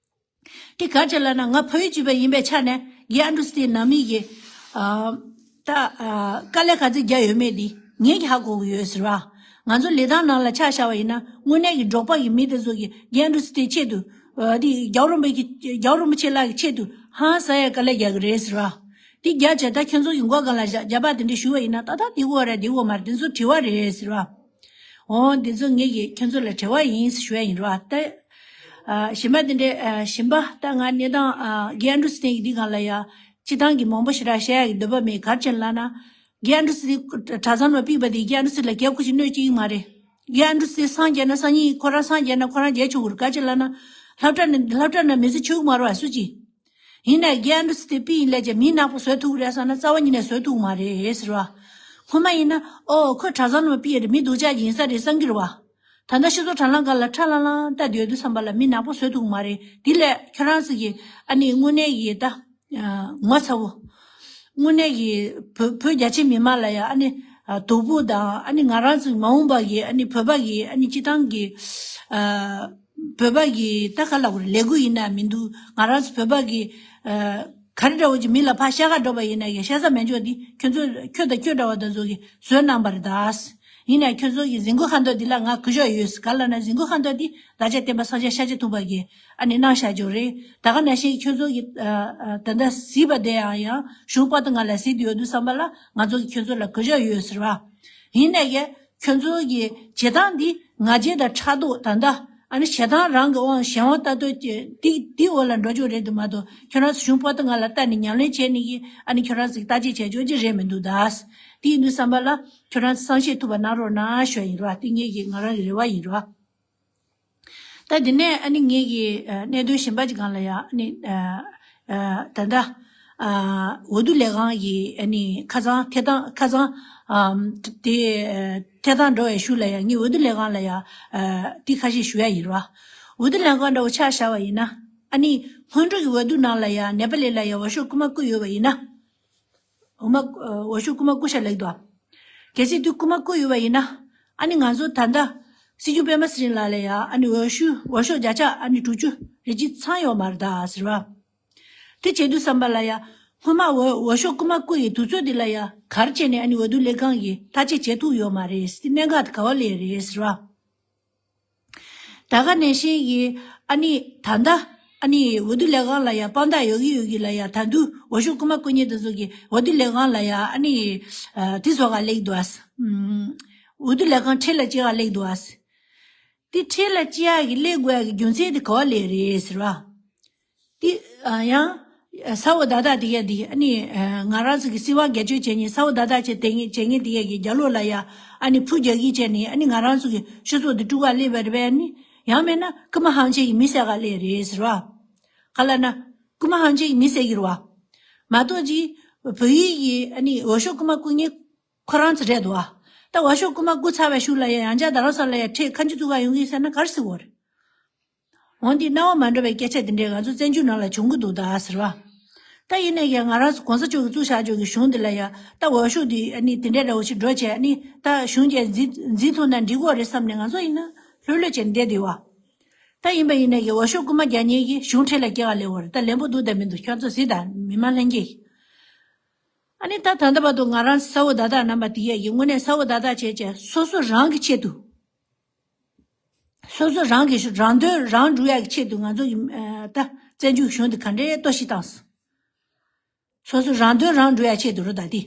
དེ་ག་རེ་ལབ་ན་ང་ཕ་ཡུལ་གཅིག་པ་ཡིན་པའི་ཆ་ནས་རྒན་ཨན་ཌུ་སི་ཏན་ནང་མི་གིས། ཨ། ད། ཨ། དཀའ་ལས་ག་ཚོད་རྒྱག་ཡོད་མེད་འདི་ངས་ཀྱིས་ཧ་གོ་གི་ཡོད་ཟེར་བ། ང་ཚོ་ལི་ཐང་ནང་ལ་ཆ་བཞག་པ་ཡིན་ན་དངོས་གནས་ཀྱི་འབྲོག་པ་གི་མི་དེ་ཚོ་གིས་རྒན་ཨན་ཌུ་སི་ཏན་ཆེད་དུ། ཨ། དེ་རྒྱལ་བ་རིན་པོ་ཆེ། རྒྱལ་བ་རིན་པོ་ཆེ་ལགས་ཀྱི་ཆེད་དུ་ཧང་སང་ཡ་དཀའ་ལས་རྒྱག་གི་རེད་ཟེར་བ། དེ་རྒྱག་བྱས་ད་ཁྱོད་ཚོ་གི་མགོ་སྒང་ལ་རྒྱ་རྒྱ་སྦག་དེ་འདྲ་ཞུ་བ་ཡིན་ན་ཏག་ཏག་བསྡད་ཀྱི་ཡོད་རེད་བསྡད་ཀྱི་ཡོད་མ་རེད། དེ་ཚོ་དྲི་བ་རེད་ཟེར་བ། འོ། འདི་ཚོ་ངེད་ཀྱིས་ཁྱོད་ཚོ་ལ་དྲི་བ་ཡིན་ཞུ་ཡ་ཡིན་ར་བ། ད། ཨ། གཞན་པ་འདི་འདྲའི། ཨ། གཞན་པ་ད་ང་གནས་སྟངས། ཨ། རྒན་ཨན་ཌུ་སི་ཏན་གྱི་འདི་སྒང་ལ་ཡ་སྤྱིར་བཏང་གི་མང་པོ་ཞེ་དྲག་བཤད་ཡ་གི་འདོད་པ་མེད། ག་རེ་བྱས་ལབ་ན། རྒན་ཨན་ཌུ་སི་ཏན་གྲྭ་ཚང་ནང་ཕུད་པ་དེ་རྒན་ཨན་ཌུ་སི་ལ་གལ་ཁུར་ཅིག་གནོད་སྐྱེལ་གྱི་མ་རེད། རྒན་ཨན་ཌུ་སི་ཏན་སངས་རྒྱས་ན་སང་ཉིན་ཁོ་རང་སངས་རྒྱས་ན་ཁོ་རང་མཇལ་ཆོག་གི་རེད། ག་རེ་བྱས་ལབ་ན། སློབ་གྲྭ་ནས་སློབ་གྲྭ་ནས་མི་ཚེ་འཕྱུག་གི་མ་རེད་བ་སུ་གཅིག་ཡིན་ནའི་རྒན་ཨན་ཌུ་སི་ཏན་ཕུད་ཡིན་ལབ་བྱས་མིའི་ནག་པོ་བཟོ་ཐུབ་ཀྱི་རེད་བསམ་ན་རྩ་བ་ཉིད་ནས་བཟོ་ཐུབ་ཀྱི་མ་རེད་ཟེར་བ། སྔོན་མ་ཡིན་ན་ཨོ་ཁོ་གྲྭ་ཚང་ནང་ཕུད་ཡ་རེད། མི་སྡུག་ཅག་ཅིག་ཡིན་ས་རེད་བསམ་གྱི་རེད་བ། ད་ལྟ་སྤྱི་ཚོགས་དྲ་ལམ་སྒང་ལ་ཁྲ་ལང་ལང་བལྟས་བསྡད་དུས་ཙམ་པ་ལ་མི་ནག་པོ་བཟོ་ཐུབ་ཀྱི་མ་རེད། དེ་ལས་ཁྱོད་རང་ཚོ་གི་ཨ་ནི་དངོས་གནས་ཀྱི་ད་ངོ་ཚ་བོ། དངོས་གནས་ཀྱི་བོད་བོད་རྒྱ་ཆེ་མི་མང་ལ་ཡང་ཨ་ནི་དོ་ཕོག་དང་ཨ་ནི་ང་རང་ཚོ་མ་འོངས་པ་གི་ཨ་ནི་བོད་པ་གི་ཨ་ནི་སྤྱི་བཏང་གི་བོད་པ་གི་ད་ག་ལབ་དགོས་རེད། ལས་འགུལ་ཡིན་ན་མི་འདུག་ང་རང་ཚོ་བོད་པ་གི་ག་རེ་འདྲ་བོ་ཅིག་མི་ལ་ཕར་ཤ་ཁ་སྒྲོག་པ་ཡིན་ན་ཡང་ཤ་ཚ་མེད་ཆོག་འདི་ཁྱོད་ཚོ་ཁྱོད་དང་ཁྱོད་འདྲ་བ་དེ་ཚོ་གིས་བཟོས་གནང་པ་རེད་ད། ཡིན་ནའི་ཁྱོད་ཚོ་གི་གཟིགས་འགོ་ཁ་འདོན་འདི་ལ་ང་གུས་ཞབས་ཡོད། ག་ལབ་ན་གཟིགས་འགོ་ཁ་འདོན་འདི་བདག་ཅག་བསྟན་པ་སངས་རྒྱས་ཤཱཀྱ་ཐུབ་པ་གིས་ཨ་ནི་གནང་བཞག་ཅོག་རེད། ད་ག་ནང་བཞིན་ཁྱོད་ཚོ་གི་ད་ལྟ་གཟིགས་པ་དེ་ཡང་ཡང་གཞུང་པ་དང་ང་ལ་གཟིགས་བསྡད་ཡོད་དུས་ཙམ་པ་ལ་ང་ཚོ་གི་ཁྱོད་ཚོ་ལ་གུས་ཞབས་ཡོད་ཟེར་བ། ཡིན་ནའི་ཁྱོད་ཚོ་གི་བྱེད་སྟངས་འདི་ང་རྒྱལ་དང་ཕྲག་དོག་ད་ལྟ་ཨ་ནི་ཞེ་སྡང་རང་གི་དབང་གཞན་དབང་ལྟ་འདོད་ཀྱི་འདི་འདི་འོག་ལ་འགྲོ་ཆོག་རེད་འདུག་མ་གཏོགས་ཁྱོད་རང་ཚོ་གཞུང་པ་དང་ང་ལ་ལྟ་ནས་ཉམས་ལེན་བྱས་ནས་ཀྱི་ཨ་ནི་ཁྱོད་རང་ཚོ་གི་བརྟག་དཔྱད་བྱས་ཆོག་ཅིག་རེད་མི་འདུག་ད། དེ་ཡིན་དུས་ཙམ་པ་ལ་ཁྱོད་རང་ཚོ་བསམ་ཤེས་ཐུབ་པ་གནང་རོགས་གནང་ཞུ་ཡ་ཡིན་ར། དེ་ངེད་ཀྱི་ང་རང་གི་རེ་བ་ཡིན་ར། ད་དེ་ནས་ཨ་ནི་ངེད་ཀྱི་གནད་དོན་གཞན་པ་ཅིག་སྒང་ལ་ཡ་ཨ་ནི་ད་ལྟ་འོས་བསྡུ་ལས་ཁང་གི་ཨ་ནི་ཁ་སང་ཐད་གཏོང་ཁ་སང་དེ་ཐད་གཏོང་འགྲོ་བའི་ཤུལ་ལ་ཡ་ངེད་འོས་བསྡུ་ལས་ཁང་ལ་ཡ་དེ་ཁ་ཤས་ཞུ་ཡ་ཡིན་ར། འོས་བསྡུ་ལས་ཁང་འདྲ་བོ་ཆ་བཞག་པ་ཡིན་ན་ཨ་ནི་སྔོན་འགྲོ་གི་འོས་བསྡུ་ནང་ལ་ཡ་ནེ་པ་ལི་ལ་ཡ་འོས་ཤོག་རྐུ་མ་རྐུ་ཡོད་པ་ཡིན་ན། འོ་མ། འོས་ཤོག་རྐུ་མ་རྐུ་ཤག་ལེགས་འདུག་གལ་སྲིད་དུས་རྐུ་མ་རྐུ་ཡོད་པ་ཡིན་ན། ཨ་ནི་ང་ཚོ་ད་ལྟ་སྲིད་སྐྱོང་པད་མ་ཚེ་རིང་ལགས་ལ་ཡ་ཨ་ནི་འོས་ཤོག་འོས་ཤོག་བརྒྱ་ཆ་ཨ་ནི་དྲུག་ཅུ་རེ་གཅིག་ཚང་ཡོད་མ་རེད་ད་ཟེར་བ། དེ་བྱེད་དུས་ཙམ་པ་ལ་ཡ་སྔོན་མ་འོས་འོས་ཤོག་རྐུ་མ་རྐུ་ཡི་དུས་ཚོད་འདི་ལ་ཡ་ག་རེ་བྱས་ནས་ཨ་ནི་འོས་བསྡུ་ལས་ཁང་གིས་ཐག་གཅོད་བྱེད་ཐུབ་ཡོད་མ་རེད། དེ་གནད་འགག་དེ་ག་བ་ལས་རེད་ཟེར་བ། ད་ག་ནང་བཞིན་གྱི་ཨ་ནི་ད་ལྟ་ཨ་ནི་འོས་བསྡུ་ལས་ཁང་ལ་ཡ་དཔང་རྟགས་ཡོད་ཀྱི་ཡོད་ཀྱི་ལ་ཡ་ད་དུང་འོས་ཤོག་རྐུ་མ་རྐུ་མཁན་དེ་ཚོ་གིས་འོས་བསྡུ་ལས་ཁང་ལ་ཡ་ཨ་ནི་དེ་བཟོ་ག་སླེབས་འདུག་ཨ། འོས་བསྡུ་ལས་ཁང་ཁྲལ་ལ་སྐྱེལ་ག་སླེབས་འདུག་ཨ། དེ་ཁྲལ་ལ་སྐྱེལ་ཡག་གི་སླེབས་དགོས་ཡག་གི་རྒྱུ་མཚན་དེ་ག་བ་ལས་རེད་ཟེར་བ། དེ་ཡང་ས་འོག་བརྡ་དག་དེ་ག་དེ་ཨ་ནི་ང་རང་ཚོ་གི་སྲིད་དབང་སྒེར་གཅོད་བྱེད་མཁན་ས་འོག་བརྡ་དག་བྱེད་དེ་ངེས་བྱེད་མཁན་དེ་ག་གི་རྒྱ་ལོ་ལ་ཡ་ཨ་ནི་ཕུ་རྒྱག་གི་བྱས་ནས་ཨ་ནི་ང་རང་ཚོ་གི་སྤྱི་ཚོགས་དེ་དཀྲུག་ག་སླེབས་པ་རེད་པས། ཨ་ནི་ཡང་མེད་ན་རྐུ་མ་ཧམ་ཆེ་གི་མི་བསད་ག་སླེབས་རེད་ཟེར་བ། ག་ལ་ན་རྐུ་མ་ཧམ་ཆེ་གི་མི་བསད་གི་རེད་བ། མ་གཏོགས་ཀྱི་བོད་ཡིག་གི་ཨ་ནི་འོས་ཤོག་རྐུ་མ་རྐུ་མཁན་ཁོ་རང་ཚོ་རེད་འདུག་བ། ད་འོས་ཤོག་རྐུ་མ་རྐུ་ཚར་བའི་ཤུལ་ལ་ཡ་ཡང་བསྐྱར་རྡ་རམ་ས་ལ་ཡ་ཁྲལ་ཁ་མཆུ་བཙུགས་ག་ཡོང་གི་ཟེར་ན་ག་རེ་ཟེར་དགོས་རེད། འོན་ཏེ་རྣ་བ་མ་འགྲོ་བའི་སྐད་ཆ་དེ་འདྲས་ང་ཚོ་བཙན་བྱོལ་ནང་ལ་བྱུང་གི་འདུག་ད་ཟེར་བ། ད་ཡིན་ནའི་ཡང་ང་རང་ཚོ་གོང་ས་མཆོག་གིས་བཙུགས་བཞག་ཆོག་གི་གཞུང་འདི་ལ་ཡ་ད་འོས་ཤོག་འདི་ཨ་ནི་དེ་འདྲས་འདྲ་བོ་ཞིག་འགྲོ་བྱས་ཨ་ནི་ད་གཞུང་གིས་འཛིན་འཛིན་ཐུབ་ན་འགྲིག་གི་རེད་བསམ་ནས་ང་ཚོ་ཡིན་ན་ལྷོད་ལྷོད་བྱས་བསྡད་བསྡད་བ། ད་ཡིན་པ་ཡིན་ནའི་ཡང་འོས་ཤོག་རྐུ་མ་རྒྱག་མཁན་གྱིས་གཞུང་ཁྲལ་ལ་སྐྱེལ་ག་སླེབས་པ་རེད། ད་ལན་པོ་འདུག་དང་མི་འདུག་ཁྱོད་ཚོ་གཟིགས་དང་མི་མང་ལྷན་རྒྱས། ཨ་ནི་ད་ད་ལྟ་བར་དུ་ང་རང་ས་འོག་བརྡ་དག་རྣམ་པ་དེ་གས་ཀྱིས་དངོས་གནས་ས་འོག་བརྡ་དག་བྱས་བྱས་སོ་སོ་རང་གི་ཆེད་དུ། སོ་སོ་རང་གི་རང་དོན་རང་སྒྲུབ་ཡག་གི་ཆེད་དུ་ང་ཚོ་གི་ཨ་ད་བཙན་བྱོལ་གཞུང་འདི་ག་འདྲའི་གཏོར་བཤིག་བཏང་སོང་། སོ་སོ་རང་དོན་རང་སྒྲུབ་ཡག་ཆེད་དུ་རེད་ད་དེ།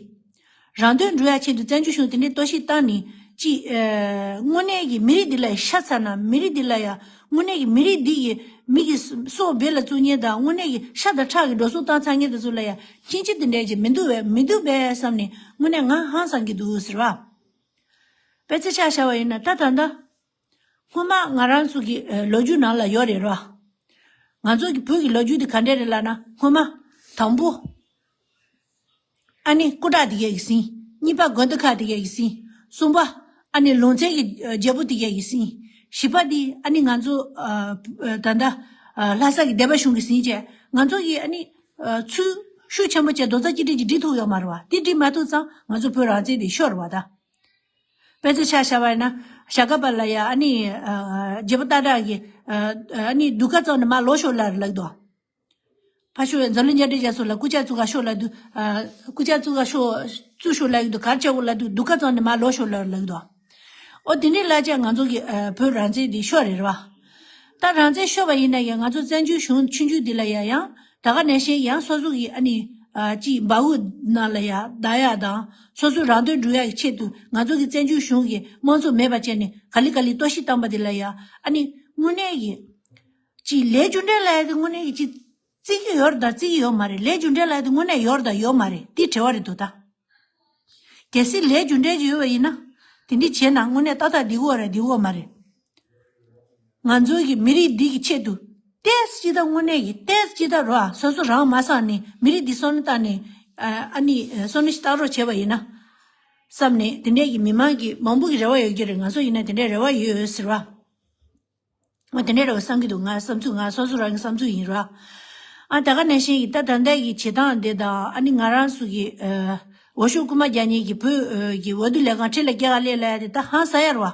རང་དོན་སྒྲུབ་ཡག་ཆེད་དུ་བཙན་བྱོལ་གཞུང་དེ་འདྲའི་གཏོར་བཤིག་བཏང་ནས་ཅིག་ཨ་དངོས་གནས་ཀྱི་མི་རིགས་འདི་ལ་ཤ་ཚ་ན་མི་རིགས་འདི་ལ་ཡ་དངོས་གནས་ཀྱི་མི་རིགས་འདི་ཡི་མི་གི་སྲོག་སྦས་ལ་བཙུགས་མཁན་དང་དངོས་གནས་ཀྱི་ཤ་དང་ཁྲག་གི་འགྲོ་སོང་བཏང་ཚར་མཁན་དེ་ཚོ་ལ་ཡ་ཕྱིན་ཆད་དེ་འདྲ་ཅིག་མི་འདུག་བས་མི་འདུག་བས་བསམ་ནས་དངོས་གནས་ང་ཧང་སང་གི་འདུག་ཟེར་བ། དཔེ་ཆ་ཆ་བཞག་པ་ཡིན་ན་ད་ད་ལྟ། སྔོན་མ་ང་རང་ཚོ་གི་ཨ་ལོ་རྒྱུས་ནང་ལ་ཡོད་རེད་རོ། ང་ཚོ་གི་བོད་ཀྱི་ལོ་རྒྱུས་དེ་ག་འདྲས་རེད་ལབ་ན་སྔོན་མ། དང་པོ། ཨ་ནི་སྐུ་དྲག་དེ་གས་ཀྱིས་ཟིན། གཉིས་པ་དགོན་སྡེ་ཁག་དེ་གས་ཀྱིས་ཟིན། གསུམ་པ། ཨ་ནི་ལུང་ཚན་གྱི་ཨ་རྒྱལ་པོ་དེ་གས་ཀྱིས་ཟིན། བཞི་པ་དེ་ཨ་ནི་ང་ཚོ་ཨ་ཨ་ད་ལྟ་ཨ་ལྷ་ས་གི་སྡེ་པ་གཞུང་གིས་ཟིན་བྱས་ང་ཚོ་གི་ཨ་ནི་ཨ་ཚུལ་ཤུགས་ཆེན་པོ་བྱས་རྡོག་རྩ་གཅིག་སྒྲིལ་གྱིས་སྒྲིལ་ཐུབ་ཡོད་མ་རེད་བ། དེ་སྒྲིལ་མ་ཐུབ་ཙང་ང་ཚོ་བོད་རང་བཙན་དེ་ཤོར་བ་ད། དཔེ་ཆ་ཆ་བཞག་པ་ཡིན་ན་ཞྭ་སྒབ་པ་ལ་ཡ་ཨ་ནི་ཨ་རྒྱལ་པོ་སྟག་བྲག་གིས་ཨ་ཨ་ནི་སྡུག་ཁ་བཙོང་ནས་མར་ལོག་ཤོག་ལབ་ལབ་འདུག་ཕར་ཤོག་འཛམ་གླིང་མཉམ་འབྲེལ་རྒྱལ་ཚོགས་ལ་སྐུ་ཕྱག་བཙུགས་ག་ཤོག་ལབ་འདུག་ཨ་སྐུ་ཕྱག་བཙུགས་ག་ཤོག་བཙུགས་ཤོག་ལབ་ཀྱི་འདུག་ག་རེ་བྱེད་དགོས་ལབ་འདུག་སྡུག་ཁ་བཙོང་ནས་མར་ལོག་ཤོག་ལབ་ལབ་ཀྱི་འདུག་འོ་དེ་འདྲའི་ལབ་བྱས་ང་ཚོ་གི་ཨ་བོད་རང་བཙན་འདི་ཤོར་རེད་རེད་བ། ད་རང་བཙན་ཤོར་བ་ཡིན་ན་ཡང་ང་ཚོ་བཙན་བྱོལ་གཞུང་ཆུང་ཆུང་འདི་ལ་ཡ་ཡང་ད་ག་ནང་བཞིན་ཡང་སོ་སོ་གི་ཨ་ནི་ཨ་ཅིག་འབའ་འུ་ནང་ལ་ཡ་བསྡད་ཡ་དང་སོ་སོའི་རང་དོན་སྒྲུབ་ཡ་གི་ཆེད་དུ་ང་ཚོ་གི་བཙན་བྱོལ་གཞུང་གི་དམངས་གཙོ་མེད་པ་བྱས་ནས་ག་ལེ་ག་ལེ་གཏོར་བཤིག་བཏང་པ་འདི་ལ་ཡ་ཨ་ནི་དངོས་གནས་ཀྱི་ཅིག་ལས་རྒྱུ་འབྲས་ལབ་ཡ་དེ་དངོས་གནས་ཀྱི་ཅིག་བརྩི་གི་ཡོད་རེད་ད་བརྩི་གི་ཡོད་མ་རེད། ལས་རྒྱུ་འབྲས་ལབ་ཡ་དེ་དངོས་གནས་ཡོད་རེད་ད་ཡོད་མ་རེད་དེ་དྲི་བ་རེད་འདུག་ད། གལ་སྲིད་ལས་རྒྱུ་འབྲས་ཅིག་ཡོད་པ་ཡིན་ན། དེ་འདྲ་བྱས་ན་དངོས་གནས་ཏག་ཏག་འགྲིག་གི་ཡོད་རེད་འགྲིག་གི་ཡོད་མ་རེད། ང་ཚོའི་གི་མི་རིགས་འདི་གི་ཆེད་དུ། ཏོག་ཙམ་ཅིག་ད་དངོས་གནས་ཀྱི་ཏོག་ཙམ་ཅིག་ད་རོ་ཨ་སོ་སོ་རང་མ་བསམ་ནས་མི་རིགས་འདི་བསམ་བློ་བཏང་ནས་ཨ་ཨ་ནི་བསམ་བློ་ཞིག་བཏང་རོགས་བྱས་པ་ཡིན་ན། བསམ་ནས་དེ་འདྲས་ཀྱི་མི་མང་གི་མང་པོ་གི་རེ་བ་ཡོད་ཀྱི་རེད། ང་ཚོ་ཡིན་ན་དེ་འདྲས་རེ་བ་ཡོད་ཟེར་བ། ང་དེ་འདྲས་རེ་བ་བསམ་གྱི་འདུག་ང་བསམ་ཚུལ་ང་སོ་སོ་རང་གི་བསམ་ཚུལ་ཡིན་ར། ཨ་ད་ག་ནང་བཞིན་གྱི་ད་ད་ལྟ་གི་བྱེད་སྟངས་འདི་དང་ཨ་ནི་ང་རང་ཚོ་གི་འོ་ཤོག་རྐུན་མ་རྒྱག་མཁན་གྱི་བོད་ཀྱི་འོས་བསྡུ་ལས་ཁང་ཁྲི་ལ་སྐྱེལ་ག་སླེབས་ལ་ཡ་དེ་ད་ཧང་སང་ཡ་ར་བ།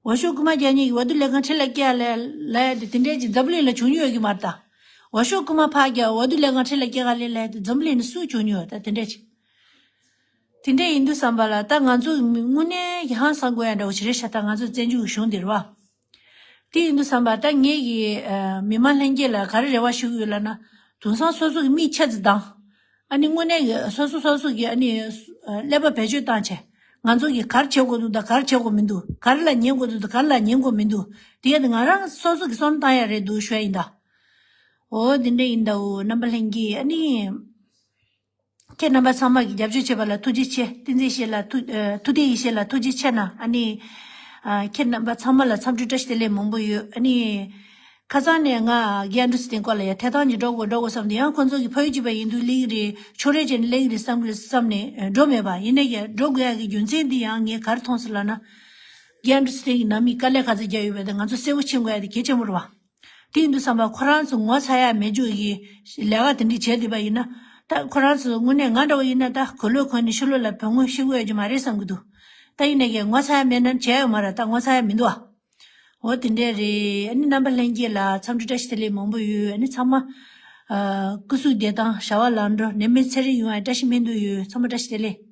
འོ་ཤོག་རྐུན་མ་རྒྱག་མཁན་གྱི་འོས་བསྡུ་ལས་ཁང་ཁྲི་ལ་སྐྱེལ་ལ་ལ་ཡ་དེ་དེ་འདྲས་ཀྱི་འཛམ་བུ་གླིང་ལ་བྱུང་མྱོང་ཡོད་ཀྱི་མ་རེད་ད། འོ་ཤོག་རྐུན་མ་ཕར་རྒྱག་འོས་བསྡུ་ལས་ཁང་ཁྲི་ལ་སྐྱེལ་ག་སླེབས་ལ་ཡ་དེ་འཛམ་བུ་གླིང་ནས་སུ་བྱུང་མྱོང་ད་དེ་འདྲས་ཀྱི། དེ་འདྲས་ཡིན་དུས་བསམ་པ་ལ་ད་ང་ཚོ་དངོས་གནས་ཀྱི་ཧང་སང་དགོས་ཡ་འདྲ་བོ་ཞིག་རེད་ཤག་ད་ང་ཚོ་བཙན་བྱོལ་གྱི་གཞུང་འདི་རེད་བ། དེ་ཡིན་དུས་བསམ་པ་ད་ངེད་ཀྱི་མི་མང་ལྷན་རྒྱས་ལ་ག་རེ་རེ་བ་ཞུ་གི་ཡོད་ལབ་ན། དེང་སང་སོ་སོ་གི་མིག་ཆ་ཙམ་གདངས། ཨ་ནི་དངོས་གནས་ཀྱི་སོ་སོ་སོ་སོ་གི་ཨ་ནི་ཀླད་པ་བེད་སྤྱོད་བཏང་བྱས། ང་ཚོ་གི་ག་རེ་བྱེད་དགོས་འདུག་དང་ག་རེ་བྱེད་དགོས་མི་འདུག་ག་རེ་ལ་ཉན་དགོས་འདུག་དང་ག་རེ་ལ་ཉན་དགོས་མི་འདུག་དེ་ཡ་དེ་ང་རང་སོ་སོ་གི་བསམ་བློ་བཏང་ཡ་རེད་འདུག་ཞུ་ཡ་ཡིན་ད། འོ་དེ་འདྲས་ཡིན་ད། འོ་རྣམ་པ་ལྷན་རྒྱས་ཨ་ནི། ཁྱེད་རྣམ་པ་ཚང་མ་གིས་རྒྱབ་སྐྱོར་བྱས་པ་ལ་ཐུགས་རྗེ་ཆེ། བསྟན་འཛིན་ཡེ་ཤེས་ལ་ཐུགས་ཨ་ཐུགས་ཐིག་ཡེ་ཤེས་ལ་ཐུགས་རྗེ་ཆེ་གནང་། ཨ་ནི་ཨ་ཁྱེད་རྣམ་པ་ཚང་མ་ལ་འཚམས་འདྲི་བཀྲ་ཤིས་བདེ་ལེགས་མང་པོ་ཡོད། ཨ་ནི་ཁ་སང་ནས་ང་རྒན་ཨན་ཌར་སི་ཊན་སྐོར་ལ་ཡ་ཐད་གཏོང་གི་འགྲོ་དགོས་འགྲོ་དགོས་བསམ་དུས་ཡང་ཁོང་ཚོ་གི་ཕ་ཡུལ་གཅིག་པ་ཡིན་དུས་སླེབས་ཀྱི་རེད། ཕྱོགས་རིས་བྱས་ནས་སླེབས་ཀྱི་རེད་བསམ་གི་རེད་བསམ་ནས་འགྲོ་མེད་པ་ཡིན་ན་ཡང་འགྲོ་དགོས་ཡ་གི་རྒྱུ་མཚན་འདི་ཡང་ངས་ག་རེ་མཐོང་སོང་ལབ་ན། རྒན་ཨན་ཌར་སི་ཊན་གི་ནང་མི་དཀའ་ལས་ག་ཚོད་རྒྱག་ཡོད་པ་དེ་ང་ཚོ་གསལ་པོ་མཁྱེན་དགོས་ཡ་དེ་གལ་ཆེན་པོ་རེད་བ། དེ་ཡིན་དུས་བསམ་པ་ཁོ་རང་ཚོ་ངོ་ཚ་ཡ་མེད་རྒྱུ་གི་ལས་ཀ་དེ་འདྲ་བྱས་བསྡད་པ་ཡིན་ན། ད་ཁོ་རང་ཚོ་དངོས་གནས་ང་འདྲ་བོ་ཡིན་ན་ད་གོས་ལོག་གོན་ནས་ཕྱི་ལོགས་ལ་བུ་མོ་ཤི་དགོས་ཡ་རྒྱུ་མ་རེད་བསམ་གི་འདུག་ད་ཡིན་ནའི་ངོ་ཚ་ཡ་མེད་ན་བྱས་ཡོད་མ་རེད། ད་ངོ་ཚ་ཡ་མི་འདུག་ཨ། འོ་དེ་འདྲས་རེད། ཨ་ནི་རྣམ་པ་ལྷན་རྒྱས་ལ་འཚམས་འདྲི་བཀྲ་ཤིས་བདེ་ལེགས་མང་པོ་ཡོད། ཨ་ནི་ཚང་མ་ཨ་སྐུ་གཟུགས་བདེ་ཐང་བྱ་བ་ལམ་འགྲོ་ནད་མེད་ཚེ་རིང་ཡོང་བའི་བཀྲ་ཤིས་སྨོན་འདུན་ཡོད། ཚང་མ་བཀྲ་ཤིས་བདེ་ལེགས།